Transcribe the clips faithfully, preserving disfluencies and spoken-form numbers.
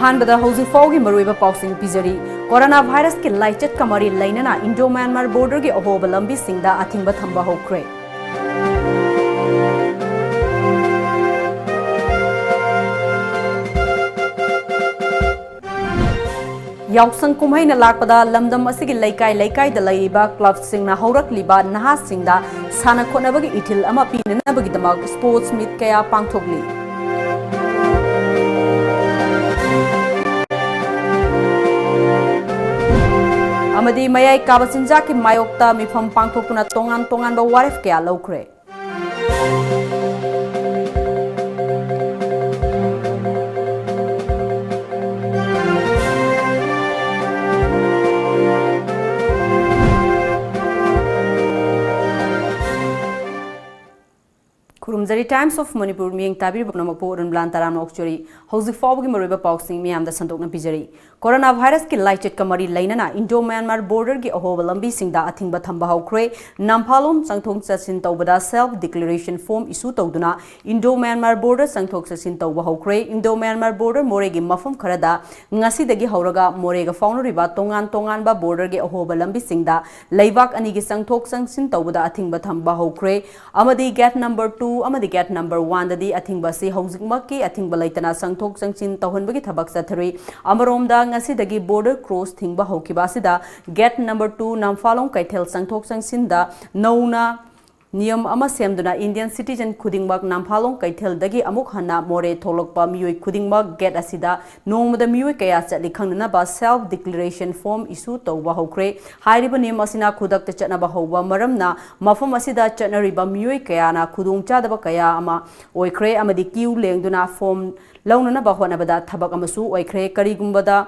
ꯑꯍꯥꯟꯕꯗ ꯍꯧꯖꯤꯛ ꯐꯥꯎꯒꯤ ꯃꯔꯨꯑꯣꯏꯕ ꯄꯥꯎꯁꯤꯡ ꯄꯤꯖꯔꯤ꯫ ꯀꯣꯔꯣꯅꯥ ꯚꯥꯏꯔꯁꯀꯤ ꯂꯥꯏꯆꯠꯀ ꯃꯔꯤ ꯂꯩꯅꯅ ꯏꯟꯗꯣ ꯃ꯭ꯌꯥꯟꯃꯥꯔ ꯕꯣꯔꯗꯔꯒꯤ ꯑꯍꯣꯕ ꯂꯝꯕꯤꯁꯤꯡꯗ ꯑꯊꯤꯡꯕ ꯊꯝꯕ ꯍꯧꯈ꯭ꯔꯦ꯫ ꯌꯥꯎꯁꯪ ꯀꯨꯝꯍꯩꯅ ꯂꯥꯛꯄꯗ ꯂꯝꯗꯝ ꯑꯁꯤꯒꯤ ꯂꯩꯀꯥꯏ ꯂꯩꯀꯥꯏꯗ ꯂꯩꯔꯤꯕ ꯀ꯭ꯂꯕꯁꯤꯡꯅ ꯍꯧꯔꯛꯂꯤꯕ ꯅꯍꯥꯁꯤꯡꯗ ꯁꯥꯟꯅ ꯈꯣꯠꯅꯕꯒꯤ ꯏꯊꯤꯜ ꯑꯃ ꯄꯤꯅꯅꯕꯒꯤꯗꯃꯛ ꯁ꯭ꯄꯣꯔꯠꯁ ꯃꯤꯠ ꯀꯌꯥ ꯄꯥꯡꯊꯣꯛꯂꯤ꯫ ꯑꯃꯗꯤ ꯃꯌꯥꯏ ꯀꯥꯕ ꯆꯤꯟꯖꯥꯛꯀꯤ ꯃꯥꯌꯣꯛꯇ ꯃꯤꯐꯝ ꯄꯥꯡꯊꯣꯛꯇꯨꯅ ꯇꯣꯉꯥꯟ ꯇꯣꯉꯥꯟꯕ ꯋꯥꯔꯦꯞ ꯀꯌꯥ ꯂꯧꯈ꯭ꯔꯦ꯫ ꯈꯨꯔꯨꯝꯖꯔꯤ꯫ Times of Manipur ꯃꯤꯠꯌꯦꯡ ꯇꯥꯕꯤꯔꯤꯕ ꯄꯨꯝꯅꯃꯛꯄꯨ ꯑꯔꯨꯟꯕꯂꯥꯟ ꯇꯔꯥꯝꯅ ꯑꯣꯛꯆꯔꯤ꯫ ꯍꯧꯖꯤꯛ ꯐꯥꯎꯕꯒꯤ ꯃꯔꯨꯑꯣꯏꯕ ꯄꯥꯎꯁꯤꯡ ꯃꯤꯌꯥꯝꯗ ꯁꯟꯗꯣꯛꯅ ꯄꯤꯖꯔꯤ꯫ ꯀꯣꯔꯣꯅꯥ ꯚꯥꯏꯔꯁꯀꯤ ꯂꯥꯏꯆꯠꯀ ꯃꯔꯤ ꯂꯩꯅꯅ ꯏꯟꯗꯣ ꯃ꯭ꯌꯥꯟꯃꯥꯔ ꯕꯣꯔꯗꯔꯒꯤ ꯑꯍꯣꯕ ꯂꯝꯕꯤꯁꯤꯡꯗ ꯑꯊꯤꯡꯕ ꯊꯝꯕ ꯍꯧꯈ꯭ꯔꯦ꯫ ꯅꯝꯐꯥꯂꯣꯡ ꯆꯪꯊꯣꯛ ꯆꯠꯁꯤꯟ ꯇꯧꯕꯗ self declaration form issue ꯇꯧꯗꯨꯅ ꯏꯟꯗꯣ ꯃ꯭ꯌꯥꯟꯃꯥꯔ ꯕꯣꯔꯗꯔ ꯆꯪꯊꯣꯛ ꯆꯠꯁꯤꯟ ꯇꯧꯕ ꯍꯧꯈ꯭ꯔꯦ꯫ ꯏꯟꯗꯣ ꯃ꯭ꯌꯥꯟꯃꯥꯔ ꯕꯣꯔꯗꯔ ꯃꯣꯔꯦꯒꯤ ꯃꯐꯝ ꯈꯔꯗ ꯉꯁꯤꯗꯒꯤ ꯍꯧꯔꯒ ꯃꯣꯔꯦꯒ ꯐꯥꯎꯅꯔꯤꯕ ꯇꯣꯉꯥꯟ ꯇꯣꯉꯥꯟꯕ ꯕꯣꯔꯗꯔꯒꯤ ꯑꯍꯣꯕ ꯂꯝꯕꯤꯁꯤꯡꯗ ꯂꯩꯕꯥꯛ ꯑꯅꯤꯒꯤ ꯆꯪꯊꯣꯛ ꯆꯪꯁꯤꯟ ꯇꯧꯕꯗ ꯑꯊꯤꯡꯕ ꯊꯝꯕ ꯍꯧꯈ꯭ꯔꯦ꯫ ꯑꯃꯗꯤ gate number two ꯑꯃꯗꯤ gate number one ꯗꯗꯤ ꯑꯊꯤꯡꯕ ꯑꯁꯤ ꯍꯧꯖꯤꯛꯃꯛꯀꯤ ꯑꯊꯤꯡꯕ ꯂꯩꯇꯅ ꯆꯪꯊꯣꯛ ꯆꯪꯁꯤꯟ ꯇꯧꯍꯟꯕꯒꯤ ꯊꯕꯛ ꯆꯠꯊꯔꯤ꯫ ꯑꯃꯔꯣꯝꯗ, ꯉꯁꯤꯗꯒꯤ border cross ꯊꯤꯡꯕ ꯍꯧꯈꯤꯕ ꯑꯁꯤꯗ gate number two ꯅꯝꯐꯥꯂꯣꯡ ꯀꯩꯊꯦꯜ ꯆꯪꯊꯣꯛ ꯆꯪꯁꯤꯟꯗ ꯅꯧꯅ ꯅꯤꯌꯝ ꯑꯃ ꯁꯦꯝꯗꯨꯅ Indian citizen ꯈꯨꯗꯤꯡꯃꯛ ꯅꯝꯐꯥꯂꯣꯡ ꯀꯩꯊꯦꯜꯗꯒꯤ ꯑꯃꯨꯛ ꯍꯟꯅ ꯃꯣꯔꯦ ꯊꯣꯛꯂꯛꯄ ꯃꯤꯑꯣꯏ ꯈꯨꯗꯤꯡꯃꯛ gate ꯑꯁꯤꯗ ꯅꯣꯡꯃꯗ ꯃꯤꯑꯣꯏ ꯀꯌꯥ ꯆꯠꯂꯤ ꯈꯪꯅꯅꯕ self declaration form issue ꯇꯧꯕ ꯍꯧꯈ꯭ꯔꯦ꯫ ꯍꯥꯏꯔꯤꯕ ꯅꯤꯌꯝ ꯑꯁꯤꯅ ꯈꯨꯗꯛꯇ ꯆꯠꯅꯕ ꯍꯧꯕ ꯃꯔꯝꯅ ꯃꯐꯝ ꯑꯁꯤꯗ ꯆꯠꯅꯔꯤꯕ ꯃꯤꯑꯣꯏ ꯀꯌꯥꯅ ꯈꯨꯗꯣꯡꯆꯥꯗꯕ ꯀꯌꯥ ꯑꯃ ꯑꯣꯏꯈ꯭ꯔꯦ ꯑꯃꯗꯤ queue ꯂꯦꯡꯗꯨꯅ form ꯂꯧꯅꯅꯕ ꯍꯣꯠꯅꯕꯗ ꯊꯕꯛ ꯑꯃꯁꯨ ꯑꯣꯏꯈ꯭ꯔꯦ꯫ ꯀꯔꯤꯒꯨꯝꯕꯗ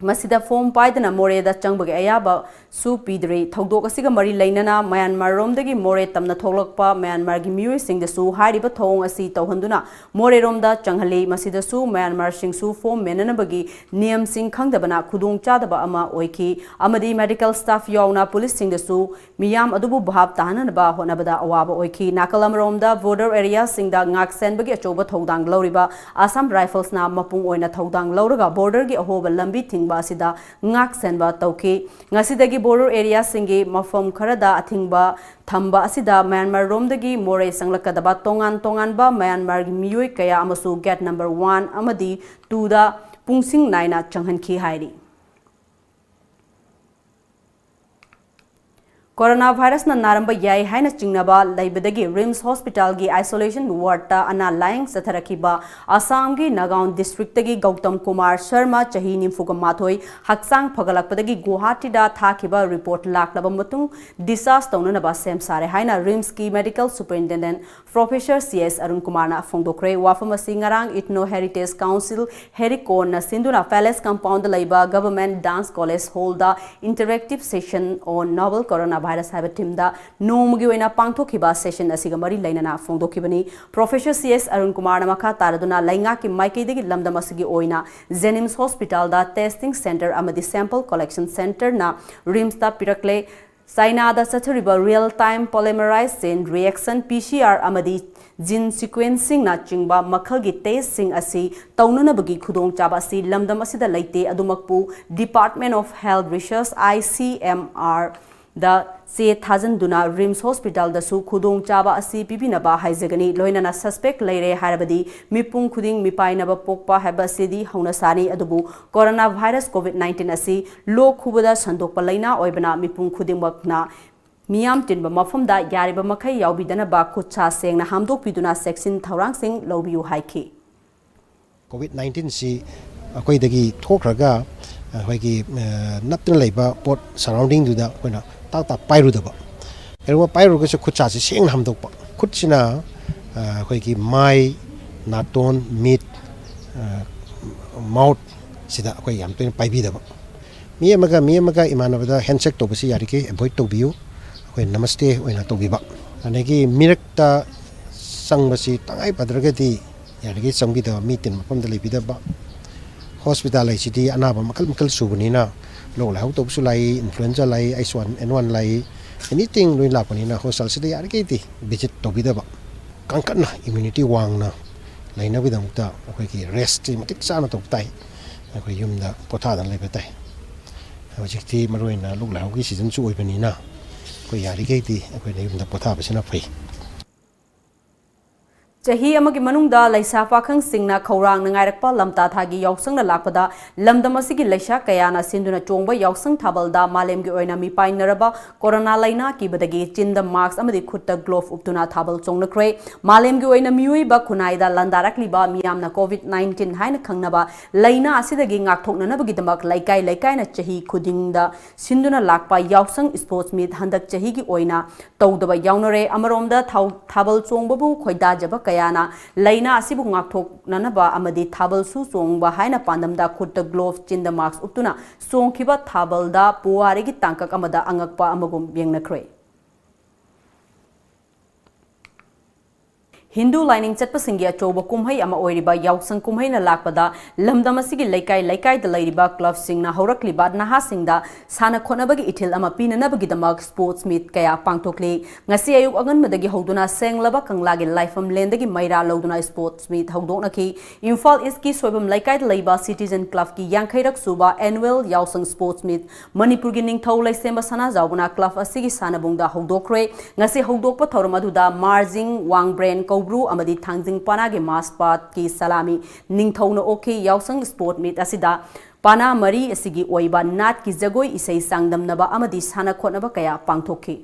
ꯃꯁꯤꯗ ꯐꯣꯝ ꯄꯥꯏꯗꯅ ꯃꯣꯔꯦꯗ ꯆꯪꯕꯒꯤ ꯑꯌꯥꯕꯁꯨ ꯄꯤꯗ꯭ꯔꯤ꯫ ꯊꯧꯗꯣꯛ ꯑꯁꯤꯒ ꯃꯔꯤ ꯂꯩꯅꯅ ꯃ꯭ꯌꯥꯟꯃꯥꯔ ꯔꯣꯝꯗꯒꯤ ꯃꯣꯔꯦ ꯇꯝꯅ ꯊꯣꯛꯂꯛꯄ ꯃ꯭ꯌꯥꯟꯃꯥꯔꯒꯤ ꯃꯤꯑꯣꯏꯁꯤꯡꯗꯁꯨ ꯍꯥꯏꯔꯤꯕ ꯊꯧꯑꯣꯡ ꯑꯁꯤ ꯇꯧꯍꯟꯗꯨꯅ ꯃꯣꯔꯦꯔꯣꯝꯗ ꯆꯪꯍꯜꯂꯤ꯫ ꯃꯁꯤꯗꯁꯨ ꯃ꯭ꯌꯥꯟꯃꯥꯔꯁꯤꯡꯁꯨ ꯐꯣꯝ ꯃꯦꯟꯅꯅꯕꯒꯤ ꯅꯤꯌꯝꯁꯤꯡ ꯈꯪꯗꯕꯅ ꯈꯨꯗꯣꯡꯆꯥꯗꯕ ꯑꯃ ꯑꯣꯏꯈꯤ ꯑꯃꯗꯤ ꯃꯦꯗꯤꯀꯦꯜ ꯁ꯭ꯇꯥꯐ ꯌꯥꯎꯅ ꯄꯨꯂꯤꯁꯁꯤꯡꯗꯁꯨ ꯃꯤꯌꯥꯝ ꯑꯗꯨꯕꯨ ꯚꯥꯞ ꯇꯥꯍꯟꯅꯕ ꯍꯣꯠꯅꯕꯗ ꯑꯋꯥꯕ ꯑꯣꯏꯈꯤ꯫ ꯅꯥꯀꯜ ꯑꯃꯔꯣꯝꯗ ꯕꯣꯔꯗꯔ ꯑꯦꯔꯤꯌꯥꯁꯤꯡꯗ ꯉꯥꯛ ꯁꯦꯟꯕꯒꯤ ꯑꯆꯧꯕ ꯊꯧꯗꯥꯡ ꯂꯧꯔꯤꯕ ꯑꯁꯥꯝ ꯔꯥꯏꯐꯜꯁꯅ ꯃꯄꯨꯡ ꯑꯣꯏꯅ ꯊꯧꯗꯥꯡ ꯂꯧꯔꯒ ꯕꯣꯔꯗꯔꯒꯤ ꯑꯍꯣꯕ ꯂꯝꯕꯤ ꯊꯤꯡꯕ ꯑꯁꯤꯗ ꯉꯥꯛ ꯁꯦꯟꯕ ꯇꯧꯈꯤ꯫ ꯉꯁꯤꯗꯒꯤ ꯕꯣꯔꯗꯔ ꯑꯦꯔꯤꯌꯥꯁꯤꯡꯒꯤ ꯃꯐꯝ ꯈꯔꯗ ꯑꯊꯤꯡꯕ ꯊꯝꯕ ꯑꯁꯤꯗ ꯃ꯭ꯌꯥꯟꯃꯥꯔ ꯔꯣꯝꯗꯒꯤ ꯃꯣꯔꯦ ꯆꯪꯂꯛꯀꯗꯕ ꯇꯣꯉꯥꯟ ꯇꯣꯉꯥꯟꯕ ꯃ꯭ꯌꯥꯟꯃꯥꯔꯒꯤ ꯃꯤꯑꯣꯏ ꯀꯌꯥ ꯑꯃꯁꯨ ꯒꯦꯠ ꯅꯝꯕꯔ ꯋꯥꯟ ꯑꯃꯗꯤ ꯇꯨꯗ ꯄꯨꯡꯁꯤꯡ ꯅꯥꯏꯅ ꯆꯪꯍꯟꯈꯤ ꯍꯥꯏꯔꯤ꯫ ꯀꯣꯔꯣꯅꯥ ꯚꯥꯏꯔꯁꯅ ꯅꯥꯔꯝꯕ ꯌꯥꯏ ꯍꯥꯏꯅ ꯆꯤꯡꯅꯕ ꯂꯩꯕꯗꯒꯤ ꯔꯤꯝꯁ ꯍꯣꯁꯄꯤꯇꯥꯜꯒꯤ ꯑꯥꯏꯁꯣꯂꯦꯁꯟ ꯋꯥꯔꯗꯇ ꯑꯅꯥ ꯂꯥꯌꯦꯡ ꯆꯠꯊꯔꯛꯈꯤꯕ ꯑꯁꯥꯝꯒꯤ ꯅꯥꯒꯥꯎꯟ ꯗꯤꯁꯇ꯭ꯔꯤꯛꯇꯒꯤ ꯒꯧꯇꯝ ꯀꯨꯃꯥꯔ ꯁꯔꯃ, ꯆꯍꯤ ꯅꯤꯐꯨꯒ ꯃꯥꯊꯣꯏ, ꯍꯛꯆꯥꯡ ꯐꯒꯠꯂꯛꯄꯗꯒꯤ ꯒꯨꯋꯥꯍꯥꯇꯤꯗ ꯊꯥꯈꯤꯕ ꯔꯤꯄꯣꯔꯠ ꯂꯥꯛꯂꯕ ꯃꯇꯨꯡ ꯗꯤꯁꯆꯥꯔꯖ ꯇꯧꯅꯅꯕ ꯁꯦꯝ ꯁꯥꯔꯦ ꯍꯥꯏꯅ ꯔꯤꯝꯁꯀꯤ medical superintendent professor C S Arun ꯀꯨꯃꯥꯔꯅ ꯐꯣꯡꯗꯣꯛꯈ꯭ꯔꯦ꯫ ꯋꯥꯐꯝ ꯑꯁꯤ ꯉꯔꯥꯡ ꯏꯊꯅꯣ ꯍꯦꯔꯤꯇꯦꯖ ꯀꯥꯎꯟꯁꯤꯜ, ꯍꯦꯔꯤꯀꯣꯟꯅ ꯁꯤꯟꯗꯨꯅ ꯄꯦꯂꯦꯁ ꯀꯝꯄꯥꯎꯟꯗ ꯂꯩꯕ ꯒꯚꯔꯟꯃꯦꯟꯠ ꯗꯥꯟꯁ ꯀꯣꯂꯦꯖ ꯍꯣꯜꯗ Interactive Session on Novel Coronavirus ꯍꯥꯏꯕ ꯊꯤꯝꯗ ꯅꯣꯡꯃꯒꯤ ꯑꯣꯏꯅ ꯄꯥꯡꯊꯣꯛꯈꯤꯕ ꯁꯦꯁꯟ ꯑꯁꯤꯒ ꯃꯔꯤ ꯂꯩꯅꯅ ꯐꯣꯡꯗꯣꯛꯈꯤꯕꯅꯤ꯫ ꯄ꯭ꯔꯣꯐꯦꯁꯔ ꯁꯤ ꯑꯦꯁ ꯑꯔꯨꯟ ꯀꯨꯃꯥꯔꯅ ꯃꯈꯥ ꯇꯥꯔꯗꯨꯅ ꯂꯩꯉꯥꯛꯀꯤ ꯃꯥꯏꯀꯩꯗꯒꯤ ꯂꯝꯗꯝ ꯑꯁꯤꯒꯤ ꯑꯣꯏꯅ ꯖꯦꯅꯤꯝꯁ ꯍꯣꯁꯄꯤꯇꯥꯜꯗ ꯇꯦꯁꯇꯤꯡ ꯁꯦꯟꯇꯔ ꯑꯃꯗꯤ ꯁꯦꯝꯄꯜ ꯀꯣꯂꯦꯛꯁꯟ ꯁꯦꯟꯇꯔꯅ ꯔꯤꯝꯁꯇ ꯄꯤꯔꯛꯂꯦ꯫ ꯆꯥꯏꯅꯥꯗ ꯆꯠꯊꯔꯤꯕ Real Time Polymerase Chain Reaction, ꯄꯤ ꯁꯤ ꯑꯥꯔ, ꯑꯃꯗꯤ ꯖꯤꯟ ꯁꯤꯀ꯭ꯋꯦꯟꯁꯤꯡꯅꯆꯤꯡꯕ ꯃꯈꯜꯒꯤ ꯇꯦꯁꯁꯤꯡ ꯑꯁꯤ ꯇꯧꯅꯅꯕꯒꯤ ꯈꯨꯗꯣꯡꯆꯥꯕ ꯑꯁꯤ ꯂꯝꯗꯝ ꯑꯁꯤꯗ ꯂꯩꯇꯦ꯫ ꯑꯗꯨꯃꯛꯄꯨ Department of Health Research, I C M R, ꯗ ꯆꯦ ꯊꯥꯖꯤꯟꯗꯨꯅ ꯔꯤꯝꯁ ꯍꯣꯁꯄꯤꯇꯥꯜꯗꯁꯨ ꯈꯨꯗꯣꯡꯆꯥꯕ ꯑꯁꯤ ꯄꯤꯕꯤꯅꯕ ꯍꯥꯏꯖꯒꯅꯤ꯫ ꯂꯣꯏꯅꯅ ꯁꯁꯄꯦꯛ ꯂꯩꯔꯦ ꯍꯥꯏꯔꯕꯗꯤ ꯃꯤꯄꯨꯝ ꯈꯨꯗꯤꯡ ꯃꯤꯄꯥꯏꯅꯕ ꯄꯣꯛꯄ ꯍꯥꯏꯕ ꯑꯁꯤꯗꯤ ꯍꯧꯅꯁꯥꯅꯤ, ꯑꯗꯨꯕꯨ ꯀꯣꯔꯣꯅꯥ ꯚꯥꯏꯔꯁ ꯀꯣꯚꯤꯗ ꯅꯥꯏꯟꯇꯤꯟ ꯑꯁꯤ ꯂꯣꯛ ꯈꯨꯕꯗ ꯁꯟꯗꯣꯛꯄ ꯂꯩꯅꯥ ꯑꯣꯏꯕꯅ ꯃꯤꯄꯨꯝ ꯈꯨꯗꯤꯡꯃꯛꯅ ꯃꯤꯌꯥꯝ ꯇꯤꯟꯕ ꯃꯐꯝꯗ ꯌꯥꯔꯤꯕ ꯃꯈꯩ ꯌꯥꯎꯕꯤꯗꯅꯕ ꯈꯨꯠ ꯁꯥ ꯁꯦꯡꯅ ꯍꯥꯝꯗꯣꯛꯄꯤꯗꯨꯅ ꯆꯦꯛꯁꯤꯟ ꯊꯧꯔꯥꯡꯁꯤꯡ ꯂꯧꯕꯤꯌꯨ ꯍꯥꯏꯈꯤ꯫ ꯀꯣꯚꯤꯗ ꯅꯥꯏꯟꯇꯤꯟꯁꯤ ꯑꯩꯈꯣꯏꯗꯒꯤ ꯊꯣꯛꯈ꯭ꯔꯒ ꯑꯩꯈꯣꯏꯒꯤ, ꯑ, ꯅꯞꯇꯨꯅ ꯂꯩꯕ ꯄꯣꯠ ꯁꯔꯥꯎꯟꯗꯤꯡꯗꯨꯗ ꯑꯩꯈꯣꯏꯅ ꯇꯥꯛ ꯇꯥꯛ ꯄꯥꯏꯔꯨꯗꯕ꯫ ꯀꯔꯤꯒꯨꯝꯕ ꯄꯥꯏꯔꯨꯔꯒꯁꯨ ꯈꯨꯠ ꯁꯥꯁꯤ ꯁꯦꯡꯅ ꯍꯥꯝꯗꯣꯛꯄ꯫ ꯈꯨꯠꯁꯤꯅ, ꯑ, ꯑꯩꯈꯣꯏꯒꯤ ꯃꯥꯏ, ꯅꯥꯇꯣꯟ, ꯃꯤꯠ, ꯑ, ꯃꯥꯎꯠ, ꯁꯤꯗ ꯑꯩꯈꯣꯏ ꯌꯥꯝ ꯇꯣꯏꯅ ꯄꯥꯏꯕꯤꯗꯕ꯫ ꯃꯤ ꯑꯃꯒ ꯃꯤ ꯑꯃꯒ ꯏꯃꯥꯟꯅꯕꯗ ꯍꯦꯟꯁꯦꯛ ꯇꯧꯕꯁꯤ ꯌꯥꯔꯤꯈꯩ ꯑꯦꯚꯣꯏꯗ ꯇꯧꯕꯤꯌꯨ꯫ ꯑꯩꯈꯣꯏ ꯅꯃꯁꯇꯦ ꯑꯣꯏꯅ ꯇꯧꯕꯤꯕ꯫ ꯑꯗꯒꯤ ꯃꯤꯔꯛꯇ ꯆꯪꯕꯁꯤ ꯇꯉꯥꯏ ꯐꯗ꯭ꯔꯒꯗꯤ ꯌꯥꯔꯤꯈꯩ ꯆꯪꯕꯤꯗꯕ, ꯃꯤ ꯇꯤꯟ ꯃꯐꯝꯗ ꯂꯩꯕꯤꯗꯕ꯫ ꯍꯣꯁꯄꯤꯇꯥꯜ ꯍꯥꯏꯁꯤꯗꯤ ꯑꯅꯥꯕ ꯃꯈꯜ ꯃꯈꯜ ꯁꯨꯕꯅꯤꯅ, ꯂꯣꯛ ꯂꯥꯏꯍꯧ ꯇꯧꯕꯁꯨ ꯂꯥꯛꯏ, ꯏꯟꯐ꯭ꯂꯨꯑꯦꯟꯖꯥ ꯂꯥꯛꯏ, ꯑꯩꯁ ꯋꯥꯟ ꯑꯦꯟ ꯋꯥꯟ ꯂꯥꯛꯏ, ꯑꯦꯅꯤꯊꯤꯡ ꯂꯣꯏ ꯂꯥꯛꯄꯅꯤꯅ ꯍꯣꯁꯄꯤꯇꯥꯜꯁꯤꯗ ꯌꯥꯔꯤꯈꯩꯗꯤ ꯚꯤꯖꯤꯠ ꯇꯧꯕꯤꯗꯕ꯫ ꯀꯟꯈꯠꯅ ꯏꯝꯃ꯭ꯌꯨꯅꯤꯇꯤ ꯋꯥꯡꯅ ꯂꯩꯅꯕꯒꯤꯗꯃꯛꯇ ꯑꯩꯈꯣꯏꯒꯤ ꯔꯦꯁꯁꯤ ꯃꯇꯤꯛ ꯆꯥꯅ ꯇꯧꯕ ꯇꯥꯏ꯫ ꯑꯩꯈꯣꯏ ꯌꯨꯝꯗ ꯄꯣꯊꯥꯗꯅ ꯂꯩꯕ ꯇꯥꯏ꯫ ꯍꯧꯖꯤꯛꯇꯤ ꯃꯔꯨꯑꯣꯏꯅ ꯂꯣꯛ ꯂꯥꯏꯍꯧꯒꯤ ꯁꯤꯖꯟꯁꯨ ꯑꯣꯏꯕꯅꯤꯅ, ꯑꯩꯈꯣꯏ ꯌꯥꯔꯤꯈꯩꯗꯤ ꯑꯩꯈꯣꯏꯅ ꯌꯨꯝꯗ ꯄꯣꯊꯥꯕꯁꯤꯅ ꯐꯩ꯫ ꯆꯍꯤ ꯑꯃꯒꯤ ꯃꯅꯨꯡꯗ ꯂꯩꯁꯥ ꯄꯥꯈꯪꯁꯤꯡꯅ ꯈꯧꯔꯥꯡꯅ ꯉꯥꯏꯔꯛꯄ ꯂꯝꯇꯥ ꯊꯥꯒꯤ ꯌꯥꯎꯁꯪꯅ ꯂꯥꯛꯄꯗ ꯂꯝꯗꯝ ꯑꯁꯤꯒꯤ ꯂꯩꯁꯥ ꯀꯌꯥꯅ ꯁꯤꯟꯗꯨꯅ ꯆꯣꯡꯕ ꯌꯥꯎꯁꯪ ꯊꯥꯕꯜꯗ ꯃꯥꯂꯦꯝꯒꯤ ꯑꯣꯏꯅ ꯃꯤꯄꯥꯏꯅꯔꯕ ꯀꯣꯔꯣꯅꯥ ꯂꯩꯅꯥ ꯀꯤꯕꯗꯒꯤ ꯆꯤꯟꯗ ꯃꯥꯁꯛ ꯑꯃꯗꯤ ꯈꯨꯠꯇ ꯒ꯭ꯂꯣꯚ ꯎꯞꯇꯨꯅ ꯊꯥꯕꯜ ꯆꯣꯡꯅꯈ꯭ꯔꯦ꯫ ꯃꯥꯂꯦꯝꯒꯤ ꯑꯣꯏꯅ ꯃꯤꯑꯣꯏꯕ ꯈꯨꯟꯅꯥꯏꯗ ꯂꯥꯟꯗꯥꯔꯛꯂꯤꯕ ꯃꯤꯌꯥꯝꯅ ꯀꯣꯚꯤꯗ ꯅꯥꯏꯟꯇꯤꯟ ꯍꯥꯏꯅ ꯈꯪꯅꯕ ꯂꯩꯅꯥ ꯑꯁꯤꯗꯒꯤ ꯉꯥꯛꯊꯣꯛꯅꯅꯕꯒꯤꯗꯃꯛ ꯂꯩꯀꯥꯏ ꯂꯩꯀꯥꯏꯅ ꯆꯍꯤ ꯈꯨꯗꯤꯡꯗ ꯁꯤꯟꯗꯨꯅ ꯂꯥꯛꯄ ꯌꯥꯎꯁꯪ ꯁ꯭ꯄꯣꯔꯠꯁ ꯃꯤꯠ ꯍꯟꯗꯛ ꯆꯍꯤꯒꯤ ꯑꯣꯏꯅ ꯇꯧꯗꯕ ꯌꯥꯎꯅꯔꯦ꯫ ꯑꯃꯔꯣꯝꯗ ꯊꯥꯎ-, ꯊꯥꯕꯜ ꯆꯣꯡꯕꯕꯨ ꯈꯣꯏꯗꯥꯖꯕ ꯀꯌꯥꯅ ꯂꯩꯅꯥ ꯑꯁꯤꯕꯨ ꯉꯥꯛꯊꯣꯛꯅꯅꯕ ꯑꯃꯗꯤ ꯊꯥꯕꯜꯁꯨ ꯆꯣꯡꯕ ꯍꯥꯏꯅ ꯄꯥꯟꯗꯝꯗ ꯈꯨꯠꯇ ꯒ꯭ꯂꯣꯚ, ꯆꯤꯟꯗ ꯃꯥꯁꯛ ꯎꯞꯇꯨꯅ ꯆꯣꯡꯈꯤꯕ ꯊꯥꯕꯜꯗ ꯄꯨꯋꯥꯔꯤꯒꯤ ꯇꯥꯡꯀꯛ ꯑꯃꯗ ꯑꯉꯛꯄ ꯑꯃꯒꯨꯝ ꯌꯦꯡꯅꯈ꯭ꯔꯦ꯫ ꯍꯤꯟꯗꯨ ꯂꯥꯏꯅꯤꯡ ꯆꯠꯄꯁꯤꯡꯒꯤ ꯑꯆꯧꯕ ꯀꯨꯝꯍꯩ ꯑꯃ ꯑꯣꯏꯔꯤꯕ ꯌꯥꯎꯁꯪ ꯀꯨꯝꯍꯩꯅ ꯂꯥꯛꯄꯗ ꯂꯝꯗꯝ ꯑꯁꯤꯒꯤ ꯂꯩꯀꯥꯏ ꯂꯩꯀꯥꯏꯗ ꯂꯩꯔꯤꯕ ꯀ꯭ꯂꯕꯁꯤꯡꯅ ꯍꯧꯔꯛꯂꯤꯕ ꯅꯍꯥꯁꯤꯡꯗ ꯁꯥꯟꯅ ꯈꯣꯠꯅꯕꯒꯤ ꯏꯊꯤꯜ ꯑꯃ ꯄꯤꯅꯅꯕꯒꯤꯗꯃꯛ ꯁ꯭ꯄꯣꯔꯠꯁ ꯃꯤꯠ ꯀꯌꯥ ꯄꯥꯡꯊꯣꯛꯂꯤ꯫ ꯉꯁꯤ ꯑꯌꯨꯛ ꯑꯉꯟꯕꯗꯒꯤ ꯍꯧꯗꯨꯅ ꯁꯦꯡꯂꯕ ꯀꯪꯂꯥꯒꯤ ꯂꯥꯏꯐꯝ ꯂꯦꯟꯗꯒꯤ ꯃꯩꯔꯥ ꯂꯧꯗꯨꯅ ꯁ꯭ꯄꯣꯔꯠꯁ ꯃꯤꯠ ꯍꯧꯗꯣꯛꯅꯈꯤ꯫ ꯏꯝꯐꯥꯜ ꯏꯁꯀꯤ ꯁꯣꯏꯕꯝ ꯂꯩꯀꯥꯏꯗ ꯂꯩꯕ ꯁꯤꯇꯤꯖꯟ ꯀ꯭ꯂꯕꯀꯤ ꯌꯥꯡꯈꯩꯔꯛ ꯁꯨꯕ ꯑꯦꯅꯨꯋꯦꯜ ꯌꯥꯎꯁꯪ ꯁ꯭ꯄꯣꯔꯠꯁ ꯃꯤꯠ ꯃꯅꯤꯄꯨꯔꯒꯤ ꯅꯤꯡꯊꯧ ꯂꯩꯁꯦꯝꯕ ꯁꯅꯥꯖꯥꯎꯕꯅ ꯀ꯭ꯂꯕ ꯑꯁꯤꯒꯤ ꯁꯥꯟꯅꯕꯨꯡꯗ ꯍꯧꯗꯣꯛꯈ꯭ꯔꯦ꯫ ꯉꯁꯤ ꯍꯧꯗꯣꯛꯄ ꯊꯧꯔꯝ ꯑꯗꯨꯗ ꯃꯥꯔꯖꯤꯡ, ꯋꯥꯡꯕ꯭ꯔꯦꯟ, ꯀꯧꯕ꯭ꯔꯨ ꯑꯃꯗꯤ ꯊꯥꯡꯖꯤꯡ ꯄꯅꯥꯒꯤ ꯃꯥꯁ ꯄꯥꯠꯀꯤ ꯁꯂꯥꯃꯤ ꯅꯤꯡꯊꯧꯅ ꯑꯣꯛꯈꯤ꯫ ꯌꯥꯎꯁꯪ ꯁ꯭ꯄꯣꯔꯠ ꯃꯤꯠ ꯑꯁꯤꯗ ꯄꯅꯥ ꯃꯔꯤ ꯑꯁꯤꯒꯤ ꯑꯣꯏꯕ ꯅꯥꯠꯀꯤ ꯖꯒꯣꯏ, ꯏꯁꯩ, ꯆꯥꯡꯗꯝꯅꯕ ꯑꯃꯗꯤ ꯁꯥꯟꯅ ꯈꯣꯠꯅꯕ ꯀꯌꯥ ꯄꯥꯡꯊꯣꯛꯈꯤ꯫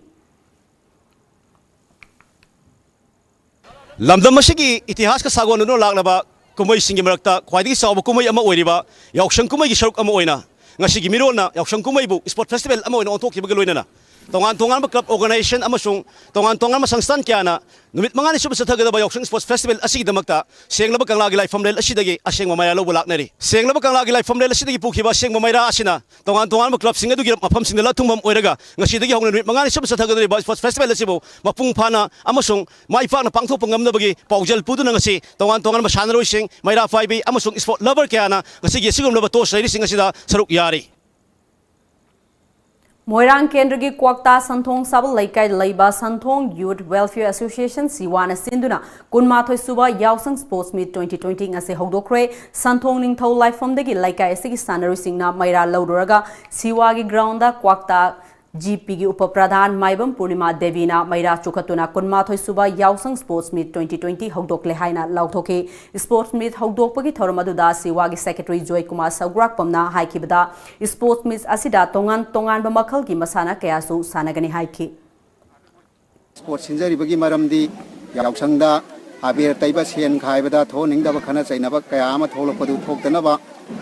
ꯂꯝꯗꯝ ꯑꯁꯤꯒꯤ ꯏꯇꯤꯍꯥꯁꯀ ꯁꯥꯒꯣꯟꯅꯗꯨꯅ ꯂꯥꯛꯂꯕ ꯀꯨꯝꯍꯩꯁꯤꯡꯒꯤ ꯃꯔꯛꯇ ꯈ꯭ꯋꯥꯏꯗꯒꯤ ꯆꯥꯎꯕ ꯀꯨꯝꯍꯩ ꯑꯃ ꯑꯣꯏꯔꯤꯕ ꯌꯥꯎꯁꯪ ꯀꯨꯝꯍꯩꯒꯤ ꯁꯔꯨꯛ ꯑꯃ ꯑꯣꯏꯅ ꯉꯁꯤꯒꯤ ꯃꯤꯔꯣꯜꯅ ꯌꯥꯎꯁꯪ ꯀꯨꯝꯍꯩꯕꯨ ꯁ꯭ꯄꯣꯔꯠ ꯐꯦꯁꯇꯤꯚꯦꯜ ꯑꯃ ꯑꯣꯏꯅ ꯑꯣꯟꯊꯣꯛꯈꯤꯕꯒ ꯂꯣꯏꯅꯅ ꯇꯣꯉꯥꯟ ꯇꯣꯉꯥꯟꯕ club organization ꯑꯃꯁꯨꯡ ꯇꯣꯉꯥꯟ ꯇꯣꯉꯥꯟꯕ ꯁꯪꯁꯊꯥꯟ ꯀꯌꯥꯅ ꯅꯨꯃꯤꯠ ꯃꯉꯥꯅꯤ ꯁꯨꯞꯅ ꯆꯠꯊꯒꯗꯕ ꯌꯥꯎꯁꯪ sports festival ꯑꯁꯤꯒꯤꯗꯃꯛꯇ ꯁꯦꯡꯂꯕ ꯀꯪꯂꯥꯒꯤ ꯂꯥꯏꯐꯝꯂꯦꯟ ꯑꯁꯤꯗꯒꯤ ꯑꯁꯦꯡꯕ ꯃꯩꯔꯥ ꯂꯧꯕ ꯂꯥꯛꯅꯔꯤ꯫ ꯁꯦꯡꯂꯕ ꯀꯪꯂꯥꯒꯤ ꯂꯥꯏꯐꯝꯂꯦꯟ ꯑꯁꯤꯗꯒꯤ ꯄꯨꯈꯤꯕ ꯑꯁꯦꯡꯕ ꯃꯩꯔꯥ ꯑꯁꯤꯅ ꯇꯣꯉꯥꯟ ꯇꯣꯉꯥꯟꯕ clubꯁꯤꯡ ꯑꯗꯨꯒꯤ ꯃꯐꯝꯁꯤꯡꯗ ꯂꯥꯊꯨꯡꯐꯝ ꯑꯣꯏꯔꯒ ꯉꯁꯤꯗꯒꯤ ꯍꯧꯅ ꯅꯨꯃꯤꯠ ꯃꯉꯥꯅꯤ ꯁꯨꯞꯅ ꯆꯠꯊꯒꯗꯧꯔꯤꯕ sports festival ꯑꯁꯤꯕꯨ ꯃꯄꯨꯡ ꯐꯥꯅ ꯑꯃꯁꯨꯡ ꯃꯥꯏ ꯄꯥꯛꯅ ꯄꯥꯡꯊꯣꯛꯄ ꯉꯝꯅꯕꯒꯤ ꯄꯥꯎꯖꯦꯜ ꯄꯨꯗꯨꯅ ꯉꯁꯤ ꯇꯣꯉꯥꯟ ꯇꯣꯉꯥꯟꯕ ꯁꯥꯟꯅꯔꯣꯏꯁꯤꯡ, ꯃꯩꯔꯥ ꯄꯥꯏꯕꯤ ꯑꯃꯁꯨꯡ sport lover ꯀꯌꯥꯅ ꯉꯁꯤꯒꯤ ꯑꯁꯤꯒꯨꯝꯂꯕ ꯇꯣꯁ ꯂꯩꯔꯤꯁꯤꯡ ꯑꯁꯤꯗ ꯁꯔꯨꯛ ꯌꯥꯔꯤ꯫ ꯃꯣꯏꯔꯥꯡ ꯀꯦꯟꯗ꯭ꯔꯒꯤ ꯀ꯭ꯋꯥꯛꯇꯥ ꯁꯟꯊꯣꯡ ꯁꯥꯕꯜ ꯂꯩꯀꯥꯏꯗ ꯂꯩꯕ ꯁꯟꯊꯣꯡ Youth Welfare Association ꯁꯤꯋꯥꯅ ꯁꯤꯟꯗꯨꯅ ꯀꯨꯟꯃꯥꯊꯣꯏ ꯁꯨꯕ ꯌꯥꯎꯁꯪ sports meet twenty twenty ꯉꯁꯤ ꯍꯧꯗꯣꯛꯈ꯭ꯔꯦ꯫ ꯁꯟꯊꯣꯡ ꯅꯤꯡꯊꯧ ꯂꯥꯏꯐꯝꯗꯒꯤ ꯂꯩꯀꯥꯏ ꯑꯁꯤꯒꯤ ꯁꯥꯟꯅꯔꯣꯏꯁꯤꯡꯅ ꯃꯩꯔꯥ ꯂꯧꯔꯨꯔꯒ ꯁꯤꯋꯥꯒꯤ groundꯗ ꯀ꯭ꯋꯥꯛꯇꯥ ꯖꯤ ꯄꯤꯒꯤ ꯎꯄ ꯄ꯭ꯔꯙꯥꯟ ꯃꯥꯏꯕꯝ ꯄꯨꯔꯅꯤꯃꯥ ꯗꯦꯕꯤꯅ ꯃꯩꯔꯥ ꯆꯨꯈꯠꯇꯨꯅ ꯀꯨꯟꯃꯥꯊꯣꯏ ꯁꯨꯕ ꯌꯥꯎꯁꯪ sports meet twenty twenty ꯍꯧꯗꯣꯛꯂꯦ ꯍꯥꯏꯅ ꯂꯥꯎꯊꯣꯛꯈꯤ꯫ Sports meet ꯍꯧꯗꯣꯛꯄꯒꯤ ꯊꯧꯔꯝ ꯑꯗꯨꯗ ꯁꯤꯋꯥꯒꯤ secretary ꯖꯣꯏꯀꯨꯃꯥꯔ ꯁꯧꯒ꯭ꯔꯥꯛꯄꯝꯅ ꯍꯥꯏꯈꯤꯕꯗ, sports meet ꯑꯁꯤꯗ ꯇꯣꯉꯥꯟ ꯇꯣꯉꯥꯟꯕ ꯃꯈꯜꯒꯤ ꯃꯁꯥꯟꯅ ꯀꯌꯥꯁꯨ ꯁꯥꯟꯅꯒꯅꯤ ꯍꯥꯏꯈꯤ꯫ Sports ꯁꯤꯟꯖꯔꯤꯕꯒꯤ ꯃꯔꯝꯗꯤ ꯌꯥꯎꯁꯪꯗ ꯑꯕꯦꯔ ꯇꯩꯕ, ꯁꯦꯟ ꯈꯥꯏꯕꯗ ꯊꯣꯛꯍꯟꯅꯤꯡꯗꯕ ꯈꯠꯅ ꯆꯩꯅꯕ ꯀꯌꯥ ꯑꯃ ꯊꯣꯛꯂꯛꯄꯗꯨ ꯊꯣꯛꯇꯅꯕ,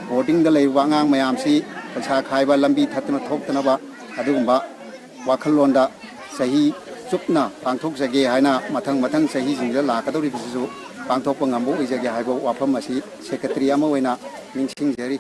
boardingꯗ ꯂꯩꯔꯤꯕ ꯑꯉꯥꯡ ꯃꯌꯥꯝꯁꯤ ꯄꯩꯁꯥ ꯈꯥꯏꯕ ꯂꯝꯕꯤ ꯊꯠꯇꯅ ꯊꯣꯛꯇꯅꯕ, ꯑꯗꯨꯒꯨꯝꯕ ꯋꯥꯈꯜꯂꯣꯟꯗ ꯆꯍꯤ ꯆꯨꯞꯅ ꯄꯥꯡꯊꯣꯛꯆꯒꯦ ꯍꯥꯏꯅ ꯃꯊꯪ ꯃꯊꯪ ꯆꯍꯤꯁꯤꯡꯗ ꯂꯥꯛꯀꯗꯧꯔꯤꯕꯁꯤꯁꯨ ꯄꯥꯡꯊꯣꯛꯄ ꯉꯝꯕ ꯑꯣꯏꯖꯒꯦ ꯍꯥꯏꯕ ꯋꯥꯐꯝ ꯑꯁꯤ secretary ꯑꯃ ꯑꯣꯏꯅ ꯅꯤꯡꯁꯤꯡꯖꯔꯤ꯫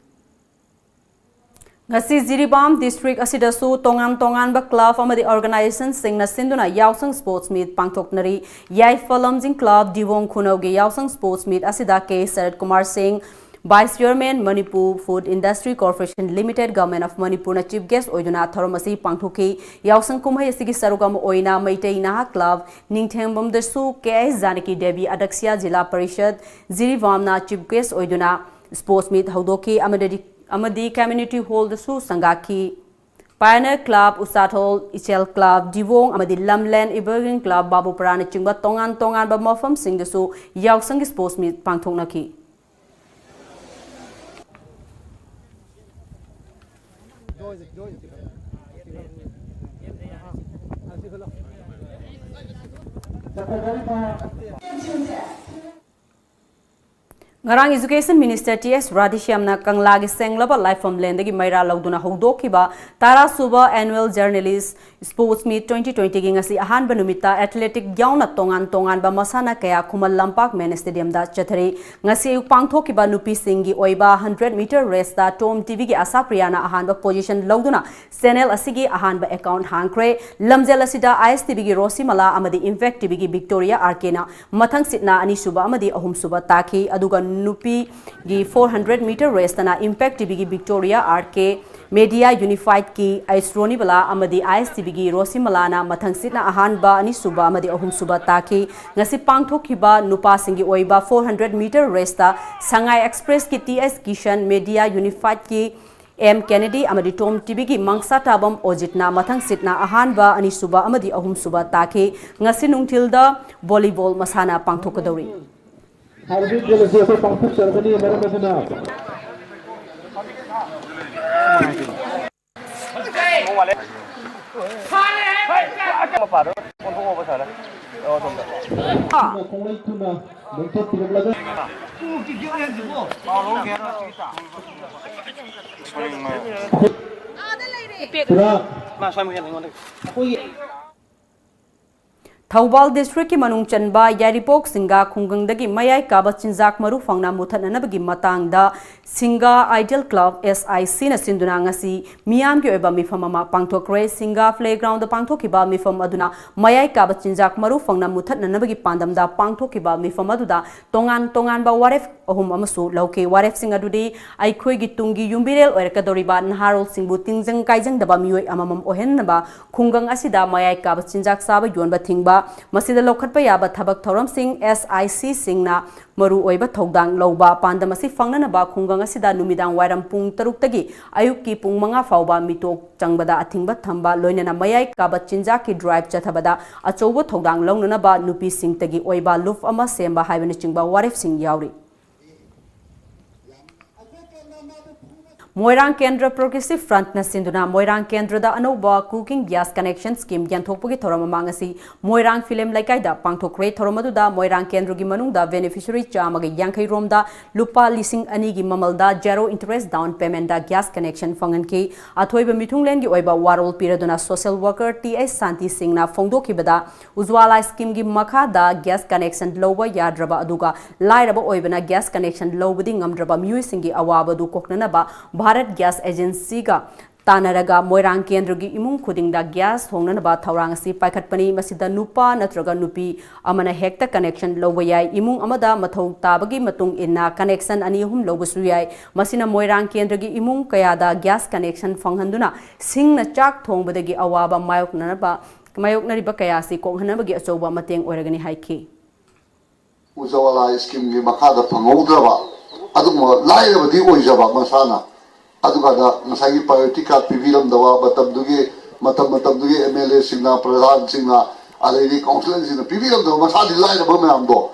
ꯉꯁꯤ ꯖꯤꯔꯤꯕꯥꯝ district ꯑꯁꯤꯗꯁꯨ ꯇꯣꯉꯥꯟ ꯇꯣꯉꯥꯟꯕ club ꯑꯃꯗꯤ organizationꯁꯤꯡꯅ ꯁꯤꯟꯗꯨꯅ ꯌꯥꯎꯁꯪ sports meet ꯄꯥꯡꯊꯣꯛꯅꯔꯤ꯫ ꯌꯥꯏꯐ ꯂꯝꯖꯤꯡ club ꯗꯤꯋꯣꯡ ꯈꯨꯅꯧꯒꯤ ꯌꯥꯎꯁꯪ sports meet ꯑꯁꯤꯗ ꯀꯦ ꯁꯔꯠ ꯀꯨꯃꯥꯔ ꯁꯤꯡ, Vice Chairman Manipur Food Industry Corporation Limited, Government of Manipurꯅ chief guest ꯑꯣꯏꯗꯨꯅ ꯊꯧꯔꯝ ꯑꯁꯤ ꯄꯥꯡꯊꯣꯛꯈꯤ꯫ ꯌꯥꯎꯁꯪ ꯀꯨꯝꯍꯩ ꯑꯁꯤꯒꯤ ꯁꯔꯨꯛ ꯑꯃ ꯑꯣꯏꯅ ꯃꯩꯇꯩ ꯅꯍꯥ club ꯅꯤꯡꯊꯦꯝꯕꯝꯗꯁꯨ ꯀꯦ ꯑꯩꯁ ꯖꯥꯅꯀꯤ ꯗꯦꯕꯤ ꯑꯗꯛꯁꯤꯌꯥ ꯖꯤꯂꯥ ꯄꯔꯤꯁꯠ ꯖꯤꯔꯤꯕꯥꯝꯅ chief guest ꯑꯣꯏꯗꯨꯅ sports meet ꯍꯧꯗꯣꯛꯈꯤ ꯑꯃꯗꯤ ꯑꯃꯗꯤ community hallꯗꯁꯨ ꯁꯪꯒꯥꯈꯤ꯫ Pioneer Club ꯎꯆꯥꯊꯣꯜ, ꯏꯆꯦꯜ club ꯗꯤꯋꯣꯡ ꯑꯃꯗꯤ ꯂꯝꯂꯦꯟ Evergreen Club ꯕꯥꯕꯨꯄꯔꯥꯅꯆꯤꯡꯕ ꯇꯣꯉꯥꯟ ꯇꯣꯉꯥꯟꯕ ꯃꯐꯝꯁꯤꯡꯗꯁꯨ ꯌꯥꯎꯁꯪꯒꯤ sports meet ꯄꯥꯡꯊꯣꯛꯅꯈꯤ꯫ ꯉꯔꯥꯡ Education Minister ꯇꯤ ꯑꯦꯁ ꯔꯥꯙꯦꯁ꯭ꯌꯥꯝꯅ ꯀꯪꯂꯥꯒꯤ ꯁꯦꯡꯂꯕ ꯂꯥꯏꯐꯝꯂꯦꯟꯗꯒꯤ ꯃꯩꯔꯥ ꯂꯧꯗꯨꯅ ꯍꯧꯗꯣꯛꯈꯤꯕ ꯇꯔꯥꯁꯨꯕ Annual Journalist Sports Meet twenty twenty-ꯒꯤ ꯉꯁꯤ ꯑꯍꯥꯟꯕ ꯅꯨꯃꯤꯠꯇ athletic ꯌꯥꯎꯅ ꯇꯣꯉꯥꯟ ꯇꯣꯉꯥꯟꯕ ꯃꯁꯥꯟꯅ ꯀꯌꯥ ꯈꯨꯃꯟ ꯂꯝꯄꯥꯛ ꯃꯦꯟ ꯁ꯭ꯇꯦꯗꯤꯌꯝꯗ ꯆꯠꯊꯔꯤ꯫ ꯉꯁꯤ ꯑꯌꯨꯛ ꯄꯥꯡꯊꯣꯛꯈꯤꯕ ꯅꯨꯄꯤꯁꯤꯡꯒꯤ ꯑꯣꯏꯕ hundred meter race ꯇ Tom ꯇꯤꯚꯤꯒꯤ ꯑꯁꯥ ꯄ꯭ꯔꯤꯌꯥꯅ ꯑꯍꯥꯟꯕ position ꯂꯧꯗꯨꯅ channel ꯑꯁꯤꯒꯤ ꯑꯍꯥꯟꯕ account ꯍꯥꯡꯈ꯭ꯔꯦ꯫ ꯂꯝꯖꯦꯜ ꯑꯁꯤꯗ ISTVꯒꯤ ꯔꯣꯁꯤꯃꯂꯥ ꯑꯃꯗꯤ Impact ꯇꯤꯚꯤꯒꯤ ꯕꯤꯛꯇꯣꯔꯤꯌꯥ ꯑꯥꯔ ꯀꯦꯅ ꯃꯊꯪ ꯁꯤꯠꯅ ꯑꯅꯤꯁꯨꯕ ꯑꯃꯗꯤ ꯑꯍꯨꯝꯁꯨꯕ ꯇꯥꯈꯤ꯫ ꯑꯗꯨꯒ ꯅꯨꯄꯤꯒꯤ four hundred meter race ꯇꯅ Impact ꯇꯤꯚꯤꯒꯤ ꯕꯤꯛꯇꯣꯔꯤꯌꯥ ꯑꯥꯔ ꯀꯦ, ꯃꯦꯗꯤꯌꯥ ꯌꯨꯅꯤꯐꯥꯏꯗꯀꯤ ꯑꯩꯁ ꯔꯣꯅꯤꯕꯂꯥ ꯑꯃꯗꯤ ISTVꯒꯤ ꯔꯣꯁꯤꯃꯂꯥꯅ ꯃꯊꯪ ꯁꯤꯠꯅ ꯑꯍꯥꯟꯕ, ꯑꯅꯤꯁꯨꯕ ꯑꯃꯗꯤ ꯑꯍꯨꯝꯁꯨꯕ ꯇꯥꯈꯤ꯫ ꯉꯁꯤ ꯄꯥꯡꯊꯣꯛꯈꯤꯕ ꯅꯨꯄꯥꯁꯤꯡꯒꯤ ꯑꯣꯏꯕ four hundred meter race ꯇ ꯁꯉꯥꯏ ꯑꯦꯛꯁꯄ꯭ꯔꯦꯁꯀꯤ ꯇꯤ ꯑꯦꯁ ꯀꯤꯁꯟ, ꯃꯦꯗꯤꯌꯥ ꯌꯨꯅꯤꯐꯥꯏꯗꯀꯤ ꯑꯦꯝ ꯀꯦꯅꯦꯗꯤ ꯑꯃꯗꯤ ꯇꯣꯝ ꯇꯤꯚꯤꯒꯤ ꯃꯪꯁꯥꯇꯥꯕꯝ ꯑꯣꯖꯤꯠꯅ ꯃꯊꯪ ꯁꯤꯠꯅ ꯑꯍꯥꯟꯕ, ꯑꯅꯤꯁꯨꯕ ꯑꯃꯗꯤ ꯑꯍꯨꯝꯁꯨꯕ ꯇꯥꯈꯤ꯫ ꯉꯁꯤ ꯅꯨꯡꯊꯤꯜꯗ volleyball ꯃꯁꯥꯟꯅ ꯄꯥꯡꯊꯣꯛꯀꯗꯧꯔꯤ꯫ ꯍꯥꯏꯔꯤꯕ ꯏꯚꯦꯟꯠ ꯑꯁꯤ ꯑꯩꯈꯣꯏ ꯄꯥꯡꯊꯣꯛꯆꯔꯒꯅꯤ꯫ ꯃꯔꯝ ꯑꯁꯤꯅ ꯈꯣꯡꯂꯩ ꯊꯨꯅ ꯂꯦꯡꯊꯣꯛꯄꯤꯔꯛꯂꯒ ꯄꯨꯔꯥ ꯑꯩꯈꯣꯏꯒꯤ ꯊꯧꯕꯥꯜ district ꯀꯤ ꯃꯅꯨꯡ ꯆꯟꯕ ꯌꯥꯏꯔꯤꯄꯣꯛ ꯁꯤꯡꯒꯥ ꯈꯨꯡꯒꯪꯗꯒꯤ ꯃꯌꯥꯏ ꯀꯥꯕ ꯆꯤꯟꯖꯥꯛ ꯃꯔꯨ ꯐꯪꯅ ꯃꯨꯊꯠꯅꯅꯕꯒꯤ ꯃꯇꯥꯡꯗ ꯁꯤꯡꯒꯥ Ideal Club S I C ꯅ ꯁꯤꯟꯗꯨꯅ ꯉꯁꯤ ꯃꯤꯌꯥꯝꯒꯤ ꯑꯣꯏꯕ ꯃꯤꯐꯝ ꯑꯃ ꯄꯥꯡꯊꯣꯛꯈ꯭ꯔꯦ꯫ ꯁꯤꯡꯒꯥ playground ꯗ ꯄꯥꯡꯊꯣꯛꯈꯤꯕ ꯃꯤꯐꯝ ꯑꯗꯨꯅ ꯃꯌꯥꯏ ꯀꯥꯕ ꯆꯤꯟꯖꯥꯛ ꯃꯔꯨ ꯐꯪꯅ ꯃꯨꯊꯠꯅꯅꯕꯒꯤ ꯄꯥꯟꯗꯝꯗ ꯄꯥꯡꯊꯣꯛꯈꯤꯕ ꯃꯤꯐꯝ ꯑꯗꯨꯗ ꯇꯣꯉꯥꯟ ꯇꯣꯉꯥꯟꯕ ꯋꯥꯔꯦꯞ ꯑꯍꯨꯝ ꯑꯃꯁꯨ ꯂꯧꯈꯤ꯫ ꯋꯥꯔꯦꯞꯁꯤꯡ ꯑꯗꯨꯗꯤ ꯑꯩꯈꯣꯏꯒꯤ ꯇꯨꯡꯒꯤ ꯌꯨꯝꯕꯤꯔꯦꯜ ꯑꯣꯏꯔꯛꯀꯗꯧꯔꯤꯕ ꯅꯍꯥꯔꯣꯜꯁꯤꯡꯕꯨ ꯇꯤꯡꯖꯪ ꯀꯥꯏꯖꯪꯗꯕ ꯃꯤꯑꯣꯏ ꯑꯃꯃꯝ ꯑꯣꯏꯍꯟꯅꯕ ꯈꯨꯡꯒꯪ ꯑꯁꯤꯗ ꯃꯌꯥꯏ ꯀꯥꯕ ꯆꯤꯟꯖꯥꯛ ꯆꯥꯕ ꯌꯣꯟꯕ ꯊꯤꯡꯕ, ꯃꯁꯤꯗ ꯂꯧꯈꯠꯄ ꯌꯥꯕ ꯊꯕꯛ ꯊꯧꯔꯝꯁꯤꯡ S I C ꯁꯤꯡꯅ ꯃꯔꯨ ꯑꯣꯏꯕ ꯊꯧꯗꯥꯡ ꯂꯧꯕ꯫ ꯄꯥꯟꯗꯝ ꯑꯁꯤ ꯐꯪꯅꯅꯕ ꯈꯨꯡꯒꯪ ꯑꯁꯤꯗ ꯅꯨꯃꯤꯗꯥꯡ ꯋꯥꯏꯔꯝ ꯄꯨꯡ ꯇꯔꯨꯛꯇꯒꯤ ꯑꯌꯨꯛꯀꯤ ꯄꯨꯡ ꯃꯉꯥ ꯐꯥꯎꯕ ꯃꯤꯇꯣꯛ ꯆꯪꯕꯗ ꯑꯊꯤꯡꯕ ꯊꯝꯕ, ꯂꯣꯏꯅꯅ ꯃꯌꯥꯏ ꯀꯥꯕ ꯆꯤꯟꯖꯥꯛꯀꯤ drive ꯆꯠꯊꯕꯗ ꯑꯆꯧꯕ ꯊꯧꯗꯥꯡ ꯂꯧꯅꯅꯕ ꯅꯨꯄꯤꯁꯤꯡꯇꯒꯤ ꯑꯣꯏꯕ ꯂꯨꯞ ꯑꯃ ꯁꯦꯝꯕ ꯍꯥꯏꯕꯅꯆꯤꯡꯕ ꯋꯥꯔꯦꯞꯁꯤꯡ ꯌꯥꯎꯔꯤ꯫ ꯃꯣꯏꯔꯥꯡ ꯀꯦꯟꯗ꯭ꯔ Progressive Front ꯅ ꯁꯤꯟꯗꯨꯅ ꯃꯣꯏꯔꯥꯡ ꯀꯦꯟꯗ꯭ꯔꯗ ꯑꯅꯧꯕ Cooking Gas Connection Scheme ꯌꯦꯟꯊꯣꯛꯄꯒꯤ ꯊꯧꯔꯝ ꯑꯃ ꯉꯁꯤ ꯃꯣꯏꯔꯥꯡ ꯐꯤꯂꯝ ꯂꯩꯀꯥꯏꯗ ꯄꯥꯡꯊꯣꯛꯈ꯭ꯔꯦ꯫ ꯊꯧꯔꯝ ꯑꯗꯨꯗ ꯃꯣꯏꯔꯥꯡ ꯀꯦꯟꯗ꯭ꯔꯒꯤ ꯃꯅꯨꯡꯗ beneficiary ꯆꯥꯝꯃꯒ ꯌꯥꯡꯈꯩ ꯔꯣꯝꯗ ꯂꯨꯄꯥ ꯂꯤꯁꯤꯡ ꯑꯅꯤꯒꯤ ꯃꯃꯜꯗ zero interest down payment ꯗ gas connection ꯐꯪꯍꯟꯈꯤ꯫ ꯑꯊꯣꯏꯕ ꯃꯤꯊꯨꯡꯂꯦꯟꯒꯤ ꯑꯣꯏꯕ ꯋꯥꯔꯣꯜ ꯄꯤꯔꯗꯨꯅ social worker ꯇꯤ ꯑꯩꯆ ꯁꯥꯟꯇꯤ ꯁꯤꯡꯅ ꯐꯣꯡꯗꯣꯛꯈꯤꯕꯗ, ꯎꯖ꯭ꯋꯥꯂꯥ scheme ꯒꯤ ꯃꯈꯥꯗ gas connection ꯂꯧꯕ ꯌꯥꯗ꯭ꯔꯕ ꯑꯗꯨꯒ ꯂꯥꯏꯔꯕ ꯑꯣꯏꯕꯅ gas connection ꯂꯧꯕꯗꯤ ꯉꯝꯗ꯭ꯔꯕ ꯃꯤꯑꯣꯏꯁꯤꯡꯒꯤ ꯑꯋꯥꯕꯗꯨ ꯀꯣꯛꯅꯅꯕ ꯚꯥꯔꯠ Gas Agency ꯒ ꯇꯥꯟꯅꯔꯒ ꯃꯣꯏꯔꯥꯡ ꯀꯦꯟꯗ꯭ꯔꯒꯤ ꯏꯃꯨꯡ ꯈꯨꯗꯤꯡꯗ gas ꯊꯣꯡꯅꯅꯕ ꯊꯧꯔꯥꯡ ꯑꯁꯤ ꯄꯥꯏꯈꯠꯄꯅꯤ꯫ ꯃꯁꯤꯗ ꯅꯨꯄꯥ ꯅꯠꯇ꯭ꯔꯒ ꯅꯨꯄꯤ ꯑꯃꯅ ꯍꯦꯛꯇ connection ꯂꯧꯕ ꯌꯥꯏ꯫ ꯏꯃꯨꯡ ꯑꯃꯗ ꯃꯊꯧ ꯇꯥꯕꯒꯤ ꯃꯇꯨꯡ ꯏꯟꯅ connection ꯑꯅꯤ ꯑꯍꯨꯝ ꯂꯧꯕꯁꯨ ꯌꯥꯏ꯫ ꯃꯁꯤꯅ ꯃꯣꯏꯔꯥꯡ ꯀꯦꯟꯗ꯭ꯔꯒꯤ ꯏꯃꯨꯡ ꯀꯌꯥꯗ gas connection ꯐꯪꯍꯟꯗꯨꯅ ꯁꯤꯡꯅ ꯆꯥꯛ ꯊꯣꯡꯕꯗꯒꯤ ꯑꯋꯥꯕ ꯃꯥꯌꯣꯛꯅꯅꯕ, ꯃꯥꯌꯣꯛꯅꯔꯤꯕ ꯀꯌꯥ ꯑꯁꯤ ꯀꯣꯛꯍꯟꯅꯕꯒꯤ ꯑꯆꯧꯕ ꯃꯇꯦꯡ ꯑꯣꯏꯔꯒꯅꯤ ꯍꯥꯏꯈꯤ꯫ ꯎꯖ꯭ꯋꯥꯂꯥ scheme ꯒꯤ ꯃꯈꯥꯗ ꯐꯪꯍꯧꯗ꯭ꯔꯕ ꯑꯗꯨꯒꯨꯝꯕ ꯂꯥꯏꯔꯕꯗꯤ ꯑꯣꯏꯖꯕ ꯃꯁꯥꯅ, ꯑꯗꯨꯀꯥꯟꯗ ꯉꯁꯥꯏꯒꯤ priority card ꯄꯤꯕꯤꯔꯝꯗꯕ ꯃꯇꯝꯗꯨꯒꯤ, ꯃꯇꯝ ꯃꯇꯝꯗꯨꯒꯤ ꯑꯦꯝ ꯑꯦꯜ ꯑꯦꯁꯤꯡꯅ, ꯄ꯭ꯔꯙꯥꯟꯁꯤꯡꯅ, ꯑꯗꯩꯗꯤ councillor ꯁꯤꯡꯅ ꯄꯤꯕꯤꯔꯝꯗꯕ ꯃꯁꯥꯗꯤ ꯂꯥꯏꯔꯕ ꯃꯌꯥꯝꯗꯣ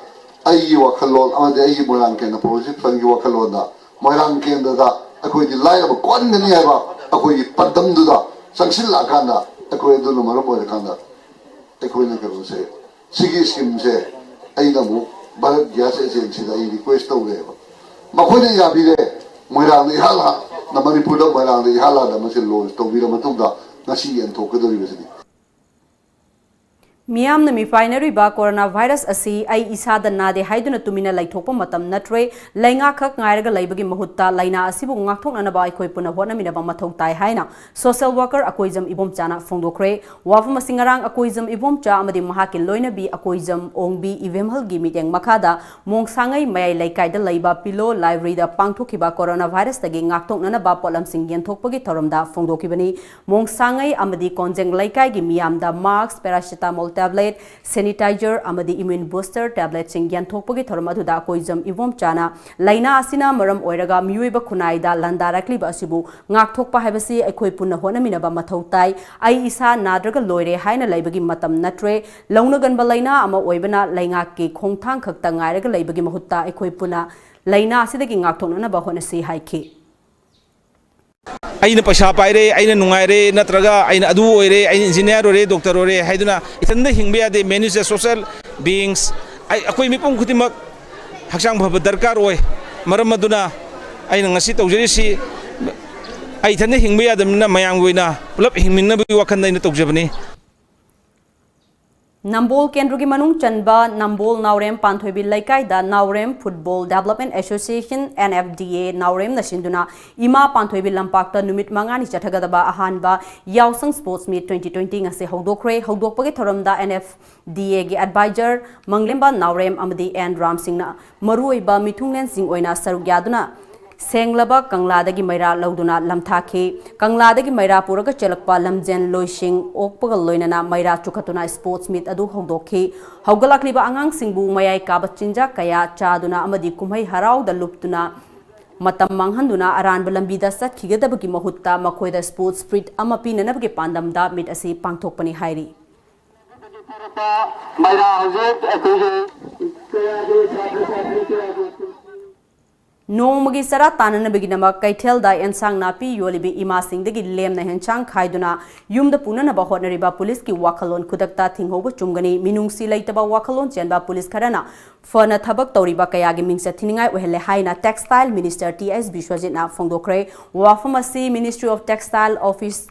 ꯑꯩꯒꯤ ꯋꯥꯈꯜꯂꯣꯟ ꯑꯃꯗꯤ ꯑꯩꯒꯤ ꯃꯣꯏꯔꯥꯡ ꯀꯦꯟꯗ꯭ꯔ Progressive Front ꯀꯤ ꯋꯥꯈꯜꯂꯣꯟꯗ ꯃꯣꯏꯔꯥꯡ ꯀꯦꯟꯗ꯭ꯔꯗ ꯑꯩꯈꯣꯏꯗꯤ ꯂꯥꯏꯔꯕ ꯀꯣꯛꯍꯟꯒꯅꯤ ꯍꯥꯏꯕ ꯑꯩꯈꯣꯏꯒꯤ ꯄꯥꯟꯗꯝꯗꯨꯗ ꯆꯪꯁꯤꯜꯂꯛꯑꯀꯥꯟꯗ ꯑꯩꯈꯣꯏ ꯑꯗꯨꯅ ꯃꯔꯝ ꯑꯣꯏꯔꯀꯥꯟꯗ ꯑꯩꯈꯣꯏꯅ ꯀꯩꯅꯣꯁꯦ, ꯁꯤꯒꯤ scheme ꯁꯦ ꯑꯩꯅ ꯑꯃꯨꯛ ꯚꯥꯔꯠ Gas Agency ꯗ ꯑꯩ request ꯇꯧꯔꯦꯕ꯫ ꯃꯈꯣꯏꯅ ꯌꯥꯕꯤꯔꯦ꯫ ꯃꯣꯏꯔꯥꯡꯗ ꯏꯍꯥꯟ ꯍꯥꯟꯅ, ꯃꯅꯤꯄꯨꯔꯗ ꯃꯣꯏꯔꯥꯡꯗ ꯏꯍꯥꯟ ꯍꯥꯟꯅ ꯃꯁꯤ launch ꯇꯧꯕꯤꯔ ꯃꯇꯨꯡꯗ ꯉꯁꯤ ꯌꯦꯟꯊꯣꯛꯀꯗꯧꯔꯤꯕꯁꯤꯅꯤ꯫ ꯃꯤꯌꯥꯝꯅ ꯃꯤꯄꯥꯏꯅꯔꯤꯕ corona virus ꯑꯁꯤ ꯑꯩ ꯏꯁꯥꯗ ꯅꯥꯗꯦ ꯍꯥꯏꯗꯨꯅ ꯇꯨꯃꯤꯟꯅ ꯂꯩꯊꯣꯛꯄ ꯃꯇꯝ ꯅꯠꯇ꯭ꯔꯦ꯫ ꯂꯩꯉꯥꯛꯈꯛ ꯉꯥꯏꯔꯒ ꯂꯩꯕꯒꯤ ꯃꯍꯨꯠꯇ ꯂꯥꯏꯅꯥ ꯑꯁꯤꯕꯨ ꯉꯥꯛꯊꯣꯛꯅꯅꯕ ꯑꯩꯈꯣꯏ ꯄꯨꯟꯅ ꯍꯣꯠꯅꯃꯤꯟꯅꯕ ꯃꯊꯧ ꯇꯥꯏ ꯍꯥꯏꯅ social worker ꯑꯀꯣꯏꯖꯝ ꯏꯕꯣꯝꯆꯥꯅ ꯐꯣꯡꯗꯣꯛꯈ꯭ꯔꯦ꯫ ꯋꯥꯐꯝ ꯑꯁꯤ ꯉꯔꯥꯡ ꯑꯀꯣꯏꯖꯝ ꯏꯕꯣꯝꯆꯥ ꯑꯃꯗꯤ ꯃꯍꯥꯛꯀꯤ ꯂꯣꯏꯅꯕꯤ ꯑꯀꯣꯏꯖꯝ ꯑꯣꯡꯕꯤ ꯏꯕꯦꯝꯍꯜꯒꯤ ꯃꯤꯠꯌꯦꯡ ꯃꯈꯥꯗ ꯃꯣꯡꯁꯥꯡꯉꯩ ꯃꯌꯥꯏ ꯂꯩꯀꯥꯏꯗ ꯂꯩꯕ Pillow Library ꯗ ꯄꯥꯡꯊꯣꯛꯈꯤꯕ corona virus ꯇꯒꯤ ꯉꯥꯛꯊꯣꯛꯅꯅꯕ ꯄꯣꯠꯂꯝꯁꯤꯡ ꯌꯦꯟꯊꯣꯛꯄꯒꯤ ꯊꯧꯔꯝꯗ ꯐꯣꯡꯗꯣꯛꯈꯤꯕꯅꯤ꯫ ꯃꯣꯡꯁꯥꯡꯉꯩ ꯑꯃꯗꯤ ꯀꯣꯟꯖꯦꯡ ꯂꯩꯀꯥꯏꯒꯤ ꯃꯤꯌꯥꯝꯗ mask, paracetamol tablet, sanitizer ꯑꯃꯗꯤ immune booster tablet ꯁꯤꯡ ꯌꯦꯟꯊꯣꯛꯄꯒꯤ ꯊꯧꯔꯝ ꯑꯗꯨꯗ ꯑꯀꯣꯏꯖꯝ ꯏꯕꯣꯝꯆꯥꯅ ꯂꯥꯏꯅꯥ ꯑꯁꯤꯅ ꯃꯔꯝ ꯑꯣꯏꯔꯒ ꯃꯤꯑꯣꯏꯕ ꯈꯨꯟꯅꯥꯏꯗ ꯂꯥꯟꯗꯥꯔꯛꯂꯤꯕ ꯑꯁꯤꯕꯨ ꯉꯥꯛꯊꯣꯛꯄ ꯍꯥꯏꯕꯁꯤ ꯑꯩꯈꯣꯏ ꯄꯨꯟꯅ ꯍꯣꯠꯅꯃꯤꯟꯅꯕ ꯃꯊꯧ ꯇꯥꯏ꯫ ꯑꯩ ꯏꯁꯥ ꯅꯥꯗ꯭ꯔꯒ ꯂꯣꯏꯔꯦ ꯍꯥꯏꯅ ꯂꯩꯕꯒꯤ ꯃꯇꯝ ꯅꯠꯇ꯭ꯔꯦ꯫ ꯂꯧꯅꯒꯟꯕ ꯂꯥꯏꯅꯥ ꯑꯃ ꯑꯣꯏꯕꯅ ꯂꯩꯉꯥꯛꯀꯤ ꯈꯣꯡꯊꯥꯡ ꯈꯛꯇ ꯉꯥꯏꯔꯒ ꯂꯩꯕꯒꯤ ꯃꯍꯨꯠꯇ ꯑꯩꯈꯣꯏ ꯄꯨꯟꯅ ꯂꯥꯏꯅꯥ ꯑꯁꯤꯗꯒꯤ ꯉꯥꯛꯊꯣꯛꯅꯅꯕ ꯍꯣꯠꯅꯁꯤ ꯍꯥꯏꯈꯤ꯫ ꯑꯩꯅ ꯄꯩꯁꯥ ꯄꯥꯏꯔꯦ, ꯑꯩꯅ ꯅꯨꯡꯉꯥꯏꯔꯦ, ꯅꯠꯇ꯭ꯔꯒ ꯑꯩꯅ ꯑꯗꯨ ꯑꯣꯏꯔꯦ, ꯑꯩꯅ ꯏꯟꯖꯤꯅꯤꯌꯥꯔ ꯑꯣꯏꯔꯦ, ꯗꯣꯛꯇꯔ ꯑꯣꯏꯔꯦ ꯍꯥꯏꯗꯨꯅ ꯏꯊꯟꯗ ꯍꯤꯡꯕ ꯌꯥꯗꯦ꯫ Man is a social beings꯫ ꯑꯩ, ꯑꯩꯈꯣꯏ ꯃꯤꯄꯨꯝ ꯈꯨꯗꯤꯡꯃꯛ ꯍꯛꯆꯥꯡ ꯐꯕ ꯗꯔꯀꯥꯔ ꯑꯣꯏ꯫ ꯃꯔꯝ ꯑꯗꯨꯅ ꯑꯩꯅ ꯉꯁꯤ ꯇꯧꯖꯔꯤꯁꯤ ꯑꯩ ꯏꯊꯟꯗ ꯍꯤꯡꯕ ꯌꯥꯗꯕꯅꯤꯅ ꯃꯌꯥꯝꯒꯤ ꯑꯣꯏꯅ ꯄꯨꯂꯞ ꯍꯤꯡꯃꯤꯟꯅꯕꯒꯤ ꯋꯥꯈꯜꯗ ꯑꯩꯅ ꯇꯧꯖꯕꯅꯤ꯫ ꯅꯝꯕꯣꯜ ꯀꯦꯟꯗ꯭ꯔꯒꯤ ꯃꯅꯨꯡ ꯆꯟꯕ ꯅꯝꯕꯣꯜ ꯅꯥꯎꯔꯦꯝ ꯄꯥꯟꯊꯣꯏꯕꯤ ꯂꯩꯀꯥꯏꯗ ꯅꯥꯎꯔꯦꯝ Football Development Association, N F D A, ꯅꯥꯎꯔꯦꯝꯅ ꯁꯤꯟꯗꯨꯅ ꯏꯃꯥ ꯄꯥꯟꯊꯣꯏꯕꯤ ꯂꯝꯄꯥꯛꯇ ꯅꯨꯃꯤꯠ ꯃꯉꯥꯅꯤ ꯆꯠꯊꯒꯗꯕ ꯑꯍꯥꯟꯕ ꯌꯥꯎꯁꯪ Sports Meet twenty twenty ꯉꯁꯤ ꯍꯧꯗꯣꯛꯈ꯭ꯔꯦ꯫ ꯍꯧꯗꯣꯛꯄꯒꯤ ꯊꯧꯔꯝꯗ N F D A ꯒꯤ advisor ꯃꯪꯂꯦꯝꯕ ꯅꯥꯎꯔꯦꯝ ꯑꯃꯗꯤ N ꯔꯥꯝꯁꯤꯡꯅ ꯃꯔꯨꯑꯣꯏꯕ ꯃꯤꯊꯨꯡꯂꯦꯟꯁꯤꯡ ꯑꯣꯏꯅ ꯁꯔꯨꯛ ꯌꯥꯗꯨꯅ ꯁꯦꯡꯂꯕ ꯀꯪꯂꯥꯗꯒꯤ ꯃꯩꯔꯥ ꯂꯧꯗꯨꯅ ꯂꯝꯊꯥꯈꯤ꯫ ꯀꯪꯂꯥꯗꯒꯤ ꯃꯩꯔꯥ ꯄꯨꯔꯒ ꯆꯦꯜꯂꯛꯄ ꯂꯝꯖꯦꯟ ꯂꯣꯏꯁꯤꯡ ꯑꯣꯛꯄꯒ ꯂꯣꯏꯅꯅ ꯃꯩꯔꯥ ꯆꯨꯈꯠꯇꯨꯅ Sports Meet ꯑꯗꯨ ꯍꯧꯗꯣꯛꯈꯤ꯫ ꯍꯧꯒꯠꯂꯛꯂꯤꯕ ꯑꯉꯥꯡꯁꯤꯡꯕꯨ ꯃꯌꯥꯏ ꯀꯥꯕ ꯆꯤꯟꯖꯥꯛ ꯀꯌꯥ ꯆꯥꯗꯨꯅ ꯑꯃꯗꯤ ꯀꯨꯝꯍꯩ ꯍꯔꯥꯎꯗ ꯂꯨꯞꯇꯨꯅ ꯃꯇꯝ ꯃꯥꯡꯍꯟꯗꯨꯅ ꯑꯔꯥꯟꯕ ꯂꯝꯕꯤꯗ ꯆꯠꯈꯤꯒꯗꯕꯒꯤ ꯃꯍꯨꯠꯇ ꯃꯈꯣꯏꯗ sports spirit ꯑꯃ ꯄꯤꯅꯅꯕꯒꯤ ꯄꯥꯟꯗꯝꯗ meet ꯑꯁꯤ ꯄꯥꯡꯊꯣꯛꯄꯅꯤ ꯍꯥꯏꯔꯤ꯫ ꯃꯩꯔꯥ ꯍꯧꯖꯤꯛ ꯑꯩꯈꯣꯏꯒꯤ ꯅꯣꯡꯃꯒꯤ ꯆꯔꯥ ꯇꯥꯟꯅꯅꯕꯒꯤꯗꯃꯛ ꯀꯩꯊꯦꯜꯗ ꯑꯦꯟꯁꯥꯡ ꯅꯥꯄꯤ ꯌꯣꯜꯂꯤꯕ ꯏꯃꯥꯁꯤꯡꯗꯒꯤ ꯂꯦꯝꯅ ꯑꯦꯟꯁꯥꯡ ꯈꯥꯏꯗꯨꯅ ꯌꯨꯝꯗ ꯄꯨꯅꯅꯕ ꯍꯣꯠꯅꯔꯤꯕ ꯄꯨꯂꯤꯁꯀꯤ ꯋꯥꯈꯜꯂꯣꯟ ꯈꯨꯗꯛꯇ ꯊꯤꯡꯍꯧꯕ ꯆꯨꯝꯒꯅꯤ꯫ ꯃꯤꯅꯨꯡꯁꯤ ꯂꯩꯇꯕ ꯋꯥꯈꯜꯂꯣꯟ ꯆꯦꯟꯕ ꯄꯨꯂꯤꯁ ꯈꯔꯅ ꯐꯅ ꯊꯕꯛ ꯇꯧꯔꯤꯕ ꯀꯌꯥꯒꯤ ꯃꯤꯡꯆꯠ ꯊꯤꯅꯤꯡꯉꯥꯏ ꯑꯣꯏꯍꯜꯂꯦ ꯍꯥꯏꯅ Textile Minister T S ꯕꯤꯁ꯭ꯋꯖꯤꯠꯅ ꯐꯣꯡꯗꯣꯛꯈ꯭ꯔꯦ꯫ ꯋꯥꯐꯝ ꯑꯁꯤ Ministry of Textile, Office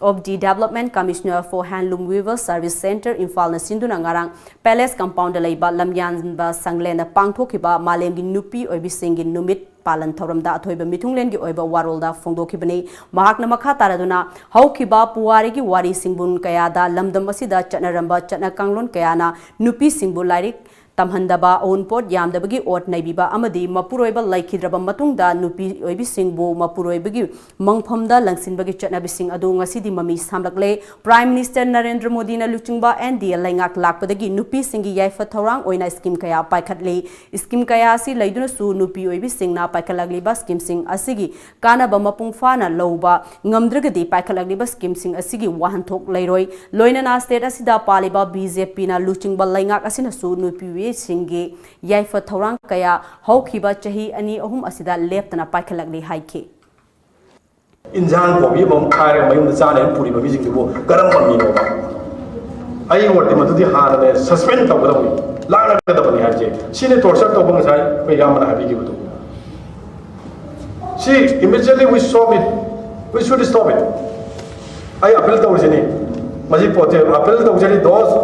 of the Development Commissioner for Handloom Weaver Service Centre, ꯏꯝꯐꯥꯜꯅ ꯁꯤꯟꯗꯨꯅ ꯉꯔꯥꯡ Palace Compoundꯗ ꯂꯩꯕ ꯂꯝꯌꯥꯟꯕ ꯁꯪꯂꯦꯟꯗ ꯄꯥꯡꯊꯣꯛꯈꯤꯕ ꯃꯥꯂꯦꯝꯒꯤ ꯅꯨꯄꯤ ꯑꯣꯏꯕꯤꯁꯤꯡꯒꯤ ꯅꯨꯃꯤꯠ ꯄꯥꯂꯟ ꯊꯧꯔꯝꯗ ꯑꯊꯣꯏꯕ ꯃꯤꯊꯨꯡꯂꯦꯟꯒꯤ ꯑꯣꯏꯕ ꯋꯥꯔꯣꯜꯗ ꯐꯣꯡꯗꯣꯛꯈꯤꯕꯅꯤ꯫ ꯃꯍꯥꯛꯅ ꯃꯈꯥ ꯇꯥꯔꯗꯨꯅ ꯍꯧꯈꯤꯕ ꯄꯨꯋꯥꯔꯤꯒꯤ ꯋꯥꯔꯤ ꯁꯤꯡꯕꯨꯟ ꯀꯌꯥꯗ ꯂꯝꯗꯝ ꯑꯁꯤꯗ ꯆꯠꯅꯔꯝꯕ ꯆꯠꯅ ꯀꯥꯡꯂꯣꯟ ꯀꯌꯥꯅ ꯅꯨꯄꯤꯁꯤꯡꯕꯨ ꯂꯥꯏꯔꯤꯛ ꯇꯝꯍꯟꯗꯕ, ꯑꯑꯣꯟꯄꯣꯠ ꯌꯥꯝꯗꯕꯒꯤ ꯑꯣꯠ ꯅꯩꯕꯤꯕ ꯑꯃꯗꯤ ꯃꯄꯨꯔꯣꯏꯕ ꯂꯩꯈꯤꯗ꯭ꯔꯕ ꯃꯇꯨꯡꯗ ꯅꯨꯄꯤ ꯑꯣꯏꯕꯤꯁꯤꯡꯕꯨ ꯃꯄꯨꯔꯣꯏꯕꯒꯤ ꯃꯪꯐꯝꯗ ꯂꯪꯁꯤꯟꯕꯒꯤ ꯆꯠꯅꯕꯤꯁꯤꯡ ꯑꯗꯨ ꯉꯁꯤꯗꯤ ꯃꯃꯤ ꯁꯥꯝꯂꯛꯂꯦ꯫ Prime Minister ꯅꯔꯦꯟꯗ꯭ꯔ ꯃꯣꯗꯤꯅ ꯂꯨꯆꯤꯡꯕ N D A ꯂꯩꯉꯥꯛ ꯂꯥꯛꯄꯗꯒꯤ ꯅꯨꯄꯤꯁꯤꯡꯒꯤ ꯌꯥꯏꯐ ꯊꯧꯔꯥꯡ ꯑꯣꯏꯅ scheme ꯀꯌꯥ ꯄꯥꯏꯈꯠꯂꯤ꯫ Scheme ꯀꯌꯥ ꯑꯁꯤ ꯂꯩꯗꯨꯅꯁꯨ ꯅꯨꯄꯤ ꯑꯣꯏꯕꯤꯁꯤꯡꯅ ꯄꯥꯏꯈꯠꯂꯛꯂꯤꯕ schemeꯁꯤꯡ ꯑꯁꯤꯒꯤ ꯀꯥꯟꯅꯕ ꯃꯄꯨꯡ ꯐꯥꯅ ꯂꯧꯕ ꯉꯝꯗ꯭ꯔꯒꯗꯤ ꯄꯥꯏꯈꯠꯂꯛꯂꯤꯕ schemeꯁꯤꯡ ꯑꯁꯤꯒꯤ ꯋꯥꯍꯟꯊꯣꯛ ꯂꯩꯔꯣꯏ꯫ ꯂꯣꯏꯅꯅ state ꯑꯁꯤꯗ ꯄꯥꯜꯂꯤꯕ B J Pꯅ ꯂꯨꯆꯤꯡꯕ ꯂꯩꯉꯥꯛ ꯑꯁꯤꯅꯁꯨ ꯅꯨꯄꯤꯁꯤꯡꯒꯤ ꯌꯥꯏꯐ ꯊꯧꯔꯥꯡ ꯀꯌꯥ ꯍꯧꯈꯤꯕ ꯆꯍꯤ ꯑꯅꯤ ꯑꯍꯨꯝ ꯑꯁꯤꯗ ꯂꯦꯞꯇꯅ ꯄꯥꯏꯈꯠꯂꯛꯂꯤ ꯍꯥꯏꯈꯤ꯫ ꯏꯟꯖꯥꯡ ꯀꯣꯕꯤ ꯑꯃꯃꯝ ꯈꯥꯏꯔꯒ ꯃꯌꯨꯝꯗ ꯆꯥꯅꯦꯅ ꯄꯨꯔꯤꯕ ꯃꯤꯁꯤꯡꯗꯨꯕꯨ ꯀꯔꯝꯕ ꯃꯤꯅꯣꯕ? ꯑꯩꯒꯤ ꯃꯣꯠꯇꯤ ꯃꯗꯨꯗꯤ ꯍꯥꯟꯅꯅꯦ suspend ꯇꯧꯒꯗꯕꯅꯤ, ꯂꯥꯛꯅꯒꯗꯕꯅꯤ ꯍꯥꯏꯕꯁꯦ꯫ ꯁꯤꯅꯤ torture ꯇꯧꯕ ꯉꯁꯥꯏ ꯑꯩꯈꯣꯏ ꯏꯌꯥꯝꯕꯅ ꯍꯥꯏꯕꯤꯈꯤꯕꯗꯣ꯫ ꯁꯤ immediately we stop it, we should stop it꯫ ꯑꯩ appeal ꯇꯧꯔꯤꯁꯤꯅꯤ꯫ ꯃꯁꯤ ꯄꯣꯠꯁꯦ appeal ꯇꯧꯖꯔꯤ ꯗꯣꯁ,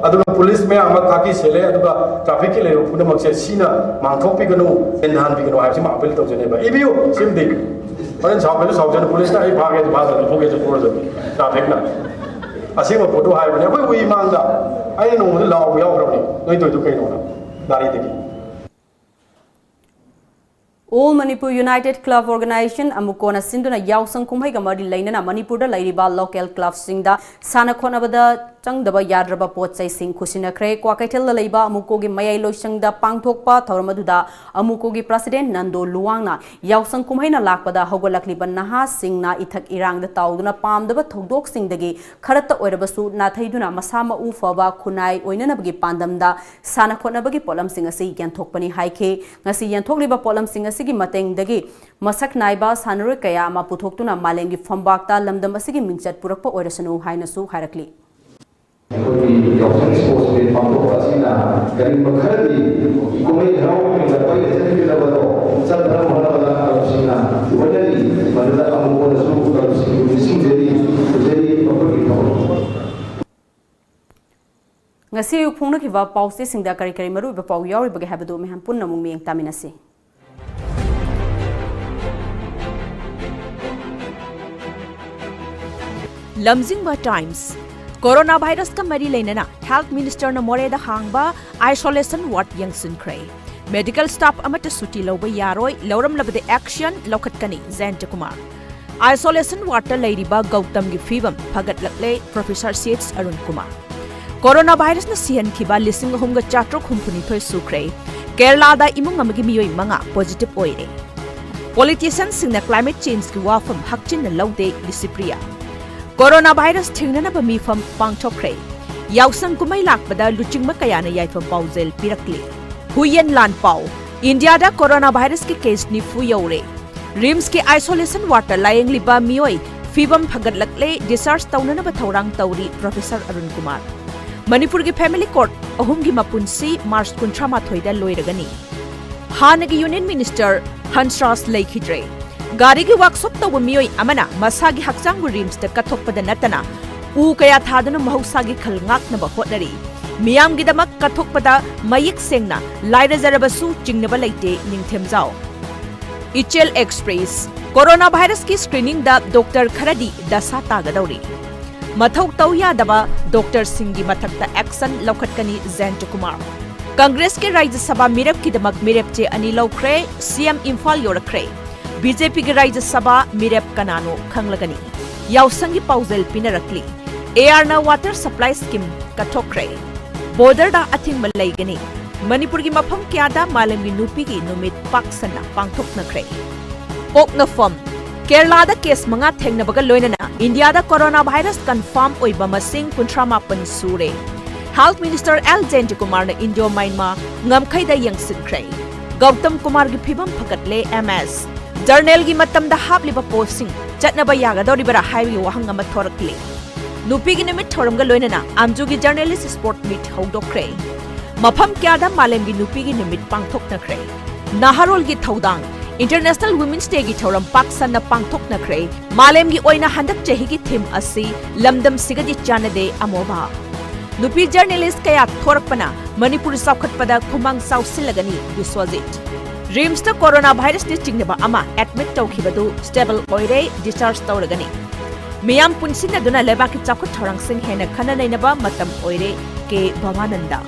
ꯑꯗꯨꯒ ꯄꯨꯂꯤꯁ ꯃꯌꯥꯝ ꯑꯃ ꯈꯥꯀꯤ ꯁꯦꯠꯂꯦ, ꯑꯗꯨꯒ traffic ꯀꯤ ꯂꯩꯔꯤꯕ ꯄꯨꯝꯅꯃꯛꯁꯦ ꯁꯤꯅ ꯃꯥꯡꯊꯣꯛꯄꯤꯒꯅꯨ, ꯁꯦꯟꯊꯍꯟꯕꯤꯒꯅꯨ ꯍꯥꯏꯕꯁꯤꯃ appeal ꯇꯧꯖꯅꯦꯕ꯫ ꯏꯕꯤꯌꯨ ꯁꯤꯃꯗꯤ꯫ ꯍꯣꯔꯦꯟ ꯁꯥꯎꯒꯦꯁꯨ ꯁꯥꯎꯖꯅꯨ, ꯄꯨꯂꯤꯁꯅ ꯑꯩ ꯐꯥꯒꯦꯁꯨ ꯐꯥꯖꯅꯨ, ꯐꯨꯒꯦꯁꯨ ꯐꯨꯔꯖꯅꯨ, traffic ꯅ꯫ ꯑꯁꯦꯡꯕ ꯄꯣꯠꯇꯨ ꯍꯥꯏꯕꯅꯤ꯫ ꯑꯩꯈꯣꯏ ꯎꯏ ꯃꯥꯡꯗ ꯑꯩꯅ ꯅꯣꯡꯃꯗ ꯂꯥꯎꯕ ꯌꯥꯎꯈ꯭ꯔꯕꯅꯤ, "ꯅꯣꯏ ꯇꯧꯔꯤꯗꯨ ꯀꯩꯅꯣꯅ?" ꯒꯥꯔꯤꯗꯒꯤ꯫ All Manipur United Club Organization, ꯑꯃꯨꯀꯣꯅ ꯁꯤꯟꯗꯨꯅ ꯌꯥꯎꯁꯪ ꯀꯨꯝꯍꯩꯒ ꯃꯔꯤ ꯂꯩꯅꯅ ꯃꯅꯤꯄꯨꯔꯗ ꯂꯩꯔꯤꯕ local club ꯁꯤꯡꯗ ꯁꯥꯟꯅ ꯈꯣꯠꯅꯕꯗ ꯆꯪꯗꯕ ꯌꯥꯗ꯭ꯔꯕ ꯄꯣꯠ ꯆꯩꯁꯤꯡ ꯈꯨꯠꯁꯤꯟꯅꯈ꯭ꯔꯦ꯫ ꯀ꯭ꯋꯥꯀꯩꯊꯦꯜꯗ ꯂꯩꯕ ꯑꯃꯨꯀꯣꯒꯤ ꯃꯌꯥꯏ ꯂꯣꯏꯁꯪꯗ ꯄꯥꯡꯊꯣꯛꯄ ꯊꯧꯔꯝ ꯑꯗꯨꯗ ꯑꯃꯨꯀꯣꯒꯤ president ꯅꯟꯗꯣ ꯂꯨꯋꯥꯡꯅ ꯌꯥꯎꯁꯪ ꯀꯨꯝꯍꯩꯅ ꯂꯥꯛꯄꯗ ꯍꯧꯒꯠꯂꯛꯂꯤꯕ ꯅꯍꯥꯁꯤꯡꯅ ꯏꯊꯛ ꯏꯔꯥꯡꯗ ꯇꯥꯎꯗꯨꯅ ꯄꯥꯝꯗꯕ ꯊꯧꯗꯣꯛꯁꯤꯡꯗꯒꯤ ꯈꯔꯇ ꯑꯣꯏꯔꯕꯁꯨ ꯅꯥꯊꯩꯗꯨꯅ ꯃꯁꯥ ꯃꯎ ꯐꯕ ꯈꯨꯟꯅꯥꯏ ꯑꯣꯏꯅꯅꯕꯒꯤ ꯄꯥꯟꯗꯝꯗ ꯁꯥꯟꯅ ꯈꯣꯠꯅꯕꯒꯤ ꯄꯣꯠꯂꯝꯁꯤꯡ ꯑꯁꯤ ꯌꯦꯟꯊꯣꯛꯄꯅꯤ ꯍꯥꯏꯈꯤ꯫ ꯉꯁꯤ ꯌꯦꯟꯊꯣꯛꯂꯤꯕ ꯄꯣꯠꯂꯝꯁꯤꯡ ꯑꯁꯤꯒꯤ ꯃꯇꯦꯡꯗꯒꯤ ꯃꯁꯛ ꯅꯥꯏꯕ ꯁꯥꯟꯅꯔꯣꯏ ꯀꯌꯥ ꯑꯃ ꯄꯨꯊꯣꯛꯇꯨꯅ ꯃꯥꯂꯦꯝꯒꯤ ꯐꯝꯕꯥꯛꯇ ꯂꯝꯗꯝ ꯑꯁꯤꯒꯤ ꯃꯤꯡꯆꯠ ꯄꯨꯔꯛꯄ ꯑꯣꯏꯔꯁꯅꯨ ꯍꯥꯏꯅꯁꯨ ꯍꯥꯏꯔꯛꯂꯤ꯫ ꯑꯩꯈꯣꯏꯒꯤ ꯌꯥꯎꯁꯪ sports meet ꯄꯥꯡꯊꯣꯛꯄ ꯑꯁꯤꯅ ꯀꯔꯤꯒꯨꯝꯕ ꯈꯔꯗꯤ ꯀꯨꯝꯍꯩ ꯍꯔꯥꯎꯒꯤ ꯃꯤꯡꯗ ꯄꯩꯗ ꯆꯠꯈꯤꯗꯕꯗꯣ ꯆꯠꯅꯕ ꯍꯣꯠꯅꯕꯗ ꯀ꯭ꯂꯕꯁꯤꯡꯅ ꯍꯣꯠꯅꯔꯤ꯫ ꯃꯗꯨꯗ ꯑꯃꯨꯛ ꯍꯟꯅꯁꯨ ꯀ꯭ꯂꯕꯁꯤꯡꯕꯨ ꯅꯤꯡꯁꯤꯡꯖꯔꯤ, ꯈꯨꯔꯨꯝꯖꯔꯤ, ꯃꯈꯣꯏꯒꯤ ꯊꯕꯛ꯫ ꯉꯁꯤ ꯑꯌꯨꯛ ꯐꯣꯡꯅꯈꯤꯕ ꯄꯥꯎꯆꯦꯁꯤꯡꯗ ꯀꯔꯤ ꯀꯔꯤ ꯃꯔꯨꯑꯣꯏꯕ ꯄꯥꯎ ꯌꯥꯎꯔꯤꯕꯒꯦ ꯍꯥꯏꯕꯗꯨ ꯃꯌꯥꯝ ꯄꯨꯟꯅ ꯑꯃꯨꯛ ꯃꯤꯠꯌꯦꯡ ꯇꯥꯃꯤꯟꯅꯁꯤ꯫ ꯂꯝꯖꯤꯡꯕ Times꯫ ꯀꯣꯔꯣꯅꯥ ꯚꯥꯏꯔꯁꯀ ꯃꯔꯤ ꯂꯩꯅꯅ health ministerꯅ ꯃꯣꯔꯦꯗ ꯍꯥꯡꯕ isolation ward ꯌꯦꯡꯁꯤꯟꯈ꯭ꯔꯦ꯫ Medical staff ꯑꯃꯠꯇ ꯁꯨꯇꯤ ꯂꯧꯕ ꯌꯥꯔꯣꯏ, ꯂꯧꯔꯝꯂꯕꯗꯤ action ꯂꯧꯈꯠꯀꯅꯤ, ꯖꯌꯟꯇ ꯀꯨꯃꯥꯔ꯫ Isolation wardꯇ ꯂꯩꯔꯤꯕ ꯒꯧꯇꯝꯒꯤ ꯐꯤꯕꯝ ꯐꯒꯠꯂꯛꯂꯦ, Professor ꯁꯤ ꯑꯦꯆ ꯑꯔꯨꯟ ꯀꯨꯃꯥꯔ꯫ ꯀꯣꯔꯣꯅꯥ ꯚꯥꯏꯔꯁꯅ ꯁꯤꯍꯟꯈꯤꯕ ꯂꯤꯁꯤꯡ ꯑꯍꯨꯝꯒ ꯆꯥꯇ꯭ꯔꯨꯛ ꯍꯨꯝꯐꯨꯅꯤꯊꯣꯏ ꯁꯨꯈ꯭ꯔꯦ꯫ ꯀꯦꯔꯂꯥꯗ ꯏꯃꯨꯡ ꯑꯃꯒꯤ ꯃꯤꯑꯣꯏ ꯃꯉꯥ positive ꯑꯣꯏꯔꯦ꯫ Politicianꯁꯤꯡꯅ climate changeꯀꯤ ꯋꯥꯐꯝ ꯍꯛꯆꯤꯟꯅ ꯂꯧꯗꯦ, ꯂꯤꯁꯤꯄ꯭ꯔꯤꯌꯥ꯫ ꯀꯣꯔꯣꯅꯥ ꯚꯥꯏꯔꯁ ꯊꯤꯡꯅꯅꯕ ꯃꯤꯐꯝ ꯄꯥꯡꯊꯣꯛꯈ꯭ꯔꯦ꯫ ꯌꯥꯎꯁꯪ ꯀꯨꯝꯍꯩ ꯂꯥꯛꯄꯗ ꯂꯨꯆꯤꯡꯕ ꯀꯌꯥꯅ ꯌꯥꯏꯐ ꯄꯥꯎꯖꯦꯜ ꯄꯤꯔꯛꯂꯤ꯫ ꯍꯨꯏꯌꯦꯟ ꯂꯥꯟ ꯄꯥꯎ꯫ ꯏꯟꯗꯤꯌꯥꯗ ꯀꯣꯔꯣꯅꯥ ꯚꯥꯏꯔꯁꯀꯤ case ꯅꯤꯐꯨ ꯌꯧꯔꯦ꯫ ꯔꯤꯝꯁꯀꯤ isolation wardꯇ ꯂꯥꯌꯦꯡꯂꯤꯕ ꯃꯤꯑꯣꯏ ꯐꯤꯚꯝ ꯐꯒꯠꯂꯛꯂꯦ, discharge ꯇꯧꯅꯅꯕ ꯊꯧꯔꯥꯡ ꯇꯧꯔꯤ Professor ꯑꯔꯨꯟ ꯀꯨꯃꯥꯔ꯫ ꯃꯅꯤꯄꯨꯔꯒꯤ family court ꯑꯍꯨꯝꯒꯤ ꯃꯄꯨꯟꯁꯤ March ꯀꯨꯟꯊ꯭ꯔꯥ ꯃꯥꯊꯣꯏꯗ ꯂꯣꯏꯔꯒꯅꯤ꯫ ꯍꯥꯟꯅꯒꯤ Union Minister ꯍꯟꯁꯔꯥꯖ ꯂꯩꯈꯤꯗ꯭ꯔꯦ꯫ ꯒꯥꯔꯤꯒꯤ workshop ꯇꯧꯕ ꯃꯤꯑꯣꯏ ꯑꯃꯅ ꯃꯁꯥꯒꯤ ꯍꯛꯆꯥꯡꯕꯨ ꯔꯤꯝꯁꯇ ꯀꯠꯊꯣꯛꯄꯗ ꯅꯠꯇꯅ ꯎ ꯀꯌꯥ ꯊꯥꯗꯨꯅ ꯃꯍꯧꯁꯥꯒꯤ ꯈꯜ ꯉꯥꯛꯅꯕ ꯍꯣꯠꯅꯔꯤ꯫ ꯃꯤꯌꯥꯝꯒꯤꯗꯃꯛ ꯀꯠꯊꯣꯛꯄꯗ ꯃꯌꯦꯛ ꯁꯦꯡꯅ ꯂꯥꯏꯔꯖꯔꯕꯁꯨ ꯆꯤꯡꯅꯕ ꯂꯩꯇꯦ, ꯅꯤꯡꯊꯦꯝꯖꯥꯎ꯫ ꯏꯆꯦꯜ Express, ꯀꯣꯔꯣꯅꯥ ꯚꯥꯏꯔꯁꯀꯤ screeningꯗ doctor ꯈꯔꯗꯤ ꯗꯁꯥ ꯇꯥꯒꯗꯧꯔꯤ꯫ ꯃꯊꯧ ꯇꯧ ꯌꯥꯗꯕ doctorꯁꯤꯡꯒꯤ ꯃꯊꯛꯇ action ꯂꯧꯈꯠꯀꯅꯤ ꯖꯌꯟꯇ ꯀꯨꯃꯥꯔ꯫ ꯀꯪꯒ꯭ꯔꯦꯁꯀꯤ ꯔꯥꯖ꯭ꯌ ꯁꯚꯥ ꯃꯤꯔꯦꯞꯀꯤꯗꯃꯛ ꯃꯤꯔꯦꯞ ꯆꯦ ꯑꯅꯤ ꯂꯧꯈ꯭ꯔꯦ, CM ꯏꯝꯐꯥꯜ ꯌꯧꯔꯛꯈ꯭ꯔꯦ꯫ BJPꯒꯤ ꯔꯥꯖ꯭ꯌ ꯁꯚꯥ ꯃꯤꯔꯦꯞ ꯀꯅꯥꯅꯣ ꯈꯪꯂꯒꯅꯤ꯫ ꯌꯥꯎꯁꯪꯒꯤ ꯄꯥꯎꯖꯦꯜ ꯄꯤꯅꯔꯛꯂꯤ꯫ ARꯅ water supply scheme ꯀꯠꯊꯣꯛꯈ꯭ꯔꯦ꯫ Borderꯗ ꯑꯊꯤꯡꯕ ꯂꯩꯒꯅꯤ꯫ ꯃꯅꯤꯄꯨꯔꯒꯤ ꯃꯐꯝ ꯀꯌꯥꯗ ꯃꯥꯂꯦꯝꯒꯤ ꯅꯨꯄꯤꯒꯤ ꯅꯨꯃꯤꯠ ꯄꯥꯛ ꯁꯟꯅ ꯄꯥꯡꯊꯣꯛꯅꯈ꯭ꯔꯦ꯫ ꯄꯣꯛꯅꯐꯝ, ꯀꯦꯔꯂꯥꯗ case ꯃꯉꯥ ꯊꯦꯡꯅꯕꯒ ꯂꯣꯏꯅꯅ ꯏꯟꯗꯤꯌꯥꯗ ꯀꯣꯔꯣꯅꯥ ꯚꯥꯏꯔꯁ confirm ꯑꯣꯏꯕ ꯃꯁꯤꯡ ꯀꯨꯟꯊ꯭ꯔꯥ ꯃꯥꯄꯟ ꯁꯨꯔꯦ꯫ Health Minister ꯑꯦꯜ ꯖꯌꯟꯇꯀꯨꯃꯥꯔꯅ ꯏꯟꯗꯤꯌꯥ ꯃ꯭ꯌꯥꯟꯃꯥꯔ ꯉꯝꯈꯩꯗ ꯌꯦꯡꯁꯤꯟꯈ꯭ꯔꯦ꯫ ꯒꯧꯇꯝ ꯀꯨꯃꯥꯔꯒꯤ ꯐꯤꯕꯝ ꯐꯒꯠꯂꯦ, MS꯫ Journalꯒꯤ ꯃꯇꯝꯗ ꯍꯥꯞꯂꯤꯕ postꯁꯤꯡ ꯆꯠꯅꯕ ꯌꯥꯒꯗꯧꯔꯤꯕꯔꯥ ꯍꯥꯏꯕꯒꯤ ꯋꯥꯍꯪ ꯑꯃ ꯊꯣꯔꯛꯂꯤ꯫ ꯅꯨꯄꯤꯒꯤ ꯅꯨꯃꯤꯠ ꯊꯧꯔꯝꯒ ꯂꯣꯏꯅꯅ ꯑꯝꯖꯨꯒꯤ journalist sport meet ꯍꯧꯗꯣꯛꯈ꯭ꯔꯦ꯫ ꯃꯐꯝ ꯀꯌꯥꯗ ꯃꯥꯂꯦꯝꯒꯤ ꯅꯨꯄꯤꯒꯤ ꯅꯨꯃꯤꯠ ꯄꯥꯡꯊꯣꯛꯅꯈ꯭ꯔꯦ꯫ ꯅꯍꯥꯔꯣꯜꯒꯤ ꯊꯧꯗꯥꯡ, International Women's Dayꯒꯤ ꯊꯧꯔꯝ ꯄꯥꯛ ꯁꯟꯅ ꯄꯥꯡꯊꯣꯛꯅꯈ꯭ꯔꯦ꯫ ꯃꯥꯂꯦꯝꯒꯤ ꯑꯣꯏꯅ ꯍꯟꯗꯛ ꯆꯍꯤꯒꯤ theme ꯑꯁꯤ ꯂꯝꯗꯝꯁꯤꯒꯗꯤ ꯆꯥꯟꯅꯗꯦ ꯑꯃꯣꯕꯥ꯫ ꯅꯨꯄꯤ journalist ꯀꯌꯥ ꯊꯣꯔꯛꯄꯅ ꯃꯅꯤꯄꯨꯔ ꯆꯥꯎꯈꯠꯄꯗ ꯈꯨꯃꯥꯡ ꯆꯥꯎꯁꯤꯜꯂꯒꯅꯤ ꯕꯤꯁ꯭ꯋꯖꯤꯠ꯫ ꯔꯤꯝꯁꯇ ꯀꯣꯔꯣꯅꯥ ꯚꯥꯏꯔꯁꯅ ꯆꯤꯡꯅꯕ ꯑꯃ admit ꯇꯧꯈꯤꯕꯗꯨ stable ꯑꯣꯏꯔꯦ, discharge ꯇꯧꯔꯒꯅꯤ꯫ ꯃꯤꯌꯥꯝ ꯄꯨꯟꯁꯤꯟꯅꯗꯨꯅ ꯂꯩꯕꯥꯛꯀꯤ ꯆꯥꯎꯈꯠ ꯊꯧꯔꯥꯡꯁꯤꯡ ꯍꯦꯟꯅ ꯈꯟꯅ ꯅꯩꯅꯕ ꯃꯇꯝ ꯑꯣꯏꯔꯦ, ꯀꯦ ꯚꯕꯥꯅꯟꯗ꯫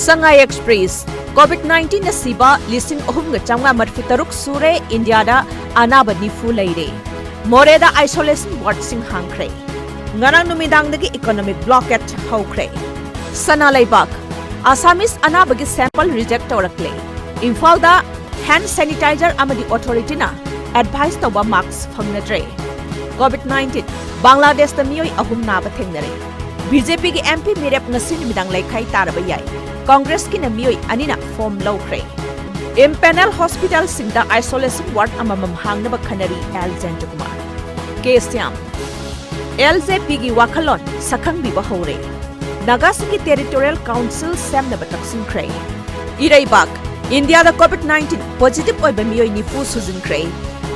ꯁꯉꯥꯏ Express, COVID nineteenꯅ ꯁꯤꯕ ꯂꯤꯁꯤꯡ ꯑꯍꯨꯝꯒ ꯆꯥꯝꯃꯉꯥ ꯃꯔꯤꯐꯨ ꯇꯔꯨꯛ ꯁꯨꯔꯦ, ꯏꯟꯗꯤꯌꯥꯗ ꯑꯅꯥꯕ ꯅꯤꯐꯨ ꯂꯩꯔꯦ꯫ ꯃꯣꯔꯦꯗ isolation wardꯁꯤꯡ ꯍꯥꯡꯈ꯭ꯔꯦ꯫ ꯉꯔꯥꯡ ꯅꯨꯃꯤꯗꯥꯡꯗꯒꯤ economic blockade ꯍꯧꯈ꯭ꯔꯦ꯫ ꯁꯅꯥ ꯂꯩꯕꯥꯛ, Assamese ꯑꯅꯥꯕꯒꯤ sample reject ꯇꯧꯔꯛꯂꯦ꯫ ꯏꯝꯐꯥꯜꯗ hand sanitizer ꯑꯃꯗꯤ authorityꯅ advise ꯇꯧꯕ mask ꯐꯪꯅꯗ꯭ꯔꯦ꯫ COVID nineteen, ꯕꯪꯒ꯭ꯂꯥꯗꯦꯁꯇ ꯃꯤꯑꯣꯏ ꯑꯍꯨꯝ ꯅꯥꯕ ꯊꯦꯡꯅꯔꯦ꯫ BJPꯒꯤ MP ꯃꯤꯔꯦꯞ ꯉꯁꯤ ꯅꯨꯃꯤꯗꯥꯡ ꯂꯩꯈꯥꯏ ꯇꯥꯔꯕ ꯌꯥꯏ꯫ ꯀꯪꯒ꯭ꯔꯦꯁꯀꯤꯅ ꯃꯤꯑꯣꯏ ꯑꯅꯤꯅ form ꯂꯧꯈ꯭ꯔꯦ꯫ ꯏꯝꯄꯦꯅꯦꯜ ꯍꯣꯁꯄꯤꯇꯥꯜꯁꯤꯡꯗ ꯑꯥꯏꯁꯣꯂꯦꯁꯟ ꯋꯥꯔꯗ ꯑꯃꯃꯝ ꯍꯥꯡꯅꯕ ꯈꯟꯅꯔꯤ, ꯑꯦꯜ ꯖꯌꯟꯇꯀꯨꯃꯥꯔ꯫ ꯀꯦ ꯁ꯭ꯌꯥꯝ꯫ ꯑꯦꯜ ꯖꯦ ꯄꯤꯒꯤ ꯋꯥꯈꯜꯂꯣꯟ ꯁꯛꯈꯪꯕꯤꯕ ꯍꯧꯔꯦ꯫ ꯅꯥꯒꯥꯁꯤꯡꯒꯤ ꯇꯦꯔꯤꯇꯣꯔꯤꯌꯦꯜ ꯀꯥꯎꯟꯁꯤꯜ ꯁꯦꯝꯅꯕ ꯇꯛꯁꯤꯟꯈ꯭ꯔꯦ꯫ ꯏꯔꯩꯕꯥꯛ, ꯏꯟꯗꯤꯌꯥꯗ ꯀꯣꯚꯤꯗ ꯅꯥꯏꯟꯇꯤꯟ ꯄꯣꯖꯤꯇꯤꯚ ꯑꯣꯏꯕ ꯃꯤꯑꯣꯏ ꯅꯤꯐꯨ ꯁꯨꯖꯤꯟꯈ꯭ꯔꯦ꯫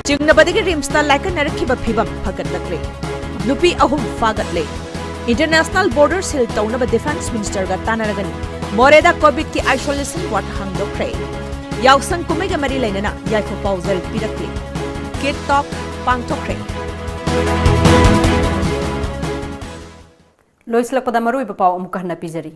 ꯆꯤꯡꯅꯕꯗꯒꯤ ꯔꯤꯝꯁꯇ ꯂꯥꯏꯀꯠꯅꯔꯛꯈꯤꯕ ꯐꯤꯚꯝ ꯐꯒꯠꯂꯛꯂꯦ꯫ ꯅꯨꯄꯤ ꯑꯍꯨꯝ ꯐꯥꯒꯠꯂꯦ꯫ ꯏꯟꯇꯔꯅꯦꯁꯅꯦꯜ ꯕꯣꯔꯗꯔ ꯁꯤꯜ ꯇꯧꯅꯕ ꯗꯤꯐꯦꯟꯁ ꯃꯤꯅꯤꯁꯇꯔꯒ ꯇꯥꯟꯅꯔꯒꯅꯤ꯫ ꯃꯣꯔꯦꯗ ꯀꯣꯚꯤꯗꯀꯤ ꯑꯥꯏꯁꯣꯂꯦꯁꯟ ꯋꯥꯔꯗ ꯍꯥꯡꯗꯣꯛꯈ꯭ꯔꯦ꯫ ꯌꯥꯎꯁꯪ ꯀꯨꯝꯍꯩꯒ ꯃꯔꯤ ꯂꯩꯅꯅ ꯌꯥꯏꯐ ꯄꯥꯎꯖꯦꯜ ꯄꯤꯔꯛꯂꯤ꯫ ꯀꯤꯗ ꯇꯣꯛ ꯄꯥꯡꯊꯣꯛꯈ꯭ꯔꯦ꯫ ꯂꯣꯏꯁꯤꯜꯂꯛꯄꯗ ꯃꯔꯨꯑꯣꯏꯕ ꯄꯥꯎ ꯑꯃꯨꯛꯀ ꯍꯟꯅ ꯄꯤꯖꯔꯤ꯫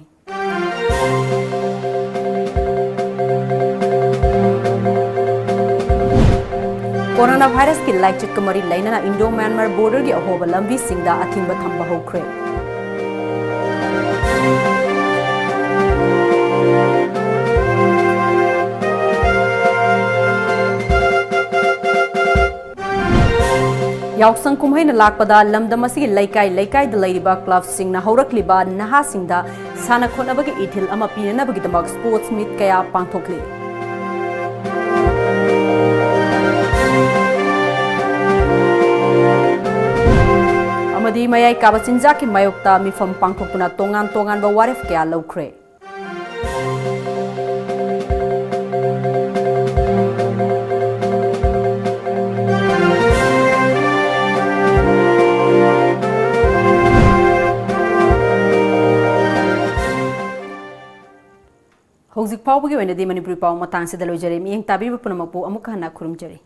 ꯀꯣꯔꯣꯅꯥ ꯚꯥꯏꯔꯁꯀꯤ ꯂꯥꯏꯆꯠꯀ ꯃꯔꯤ ꯂꯩꯅꯅ ꯏꯟꯗꯣ ꯃ꯭ꯌꯥꯟꯃꯥꯔ ꯕꯣꯔꯗꯔꯒꯤ ꯑꯍꯣꯕ ꯂꯝꯕꯤꯁꯤꯡꯗ ꯑꯊꯤꯡꯕ ꯊꯝꯕ ꯍꯧꯈ꯭ꯔꯦ꯫ ꯌꯥꯎꯁꯪ ꯀꯨꯝꯍꯩꯅ ꯂꯥꯛꯄꯗ ꯂꯝꯗꯝ ꯑꯁꯤꯒꯤ ꯂꯩꯀꯥꯏ ꯂꯩꯀꯥꯏꯗ ꯂꯩꯔꯤꯕ ꯀ꯭ꯂꯕꯁꯤꯡꯅ ꯍꯧꯔꯛꯂꯤꯕ ꯅꯍꯥꯁꯤꯡꯗ ꯁꯥꯟꯅ ꯈꯣꯠꯅꯕꯒꯤ ꯏꯊꯤꯜ ꯑꯃ ꯄꯤꯅꯅꯕꯒꯤꯗꯃꯛ ꯁ꯭ꯄꯣꯔꯠꯁ ꯃꯤꯠ ꯀꯌꯥ ꯄꯥꯡꯊꯣꯛꯂꯤ꯫ ꯑꯃꯗꯤ ꯃꯌꯥꯏ ꯀꯥꯕ ꯆꯤꯟꯖꯥꯛꯀꯤ ꯃꯥꯌꯣꯛꯇ ꯃꯤꯐꯝ ꯄꯥꯡꯊꯣꯛꯇꯨꯅ ꯇꯣꯉꯥꯟ ꯇꯣꯉꯥꯟꯕ ꯋꯥꯔꯦꯞ ꯀꯌꯥ ꯂꯧꯈ꯭ꯔꯦ꯫ ꯍꯧꯖꯤꯛ ꯐꯥꯎꯕꯒꯤ ꯑꯣꯏꯅꯗꯤ ꯃꯅꯤꯄꯨꯔꯤ ꯄꯥꯎ ꯃꯇꯥꯡꯁꯤꯗ ꯂꯣꯏꯖꯔꯦ꯫ ꯃꯤꯠꯌꯦꯡ ꯇꯥꯕꯤꯕ ꯄꯨꯝꯅꯃꯛꯄꯨ ꯑꯃꯨꯛꯀ ꯍꯟꯅ ꯈꯨꯔꯨꯝꯖꯔꯤ꯫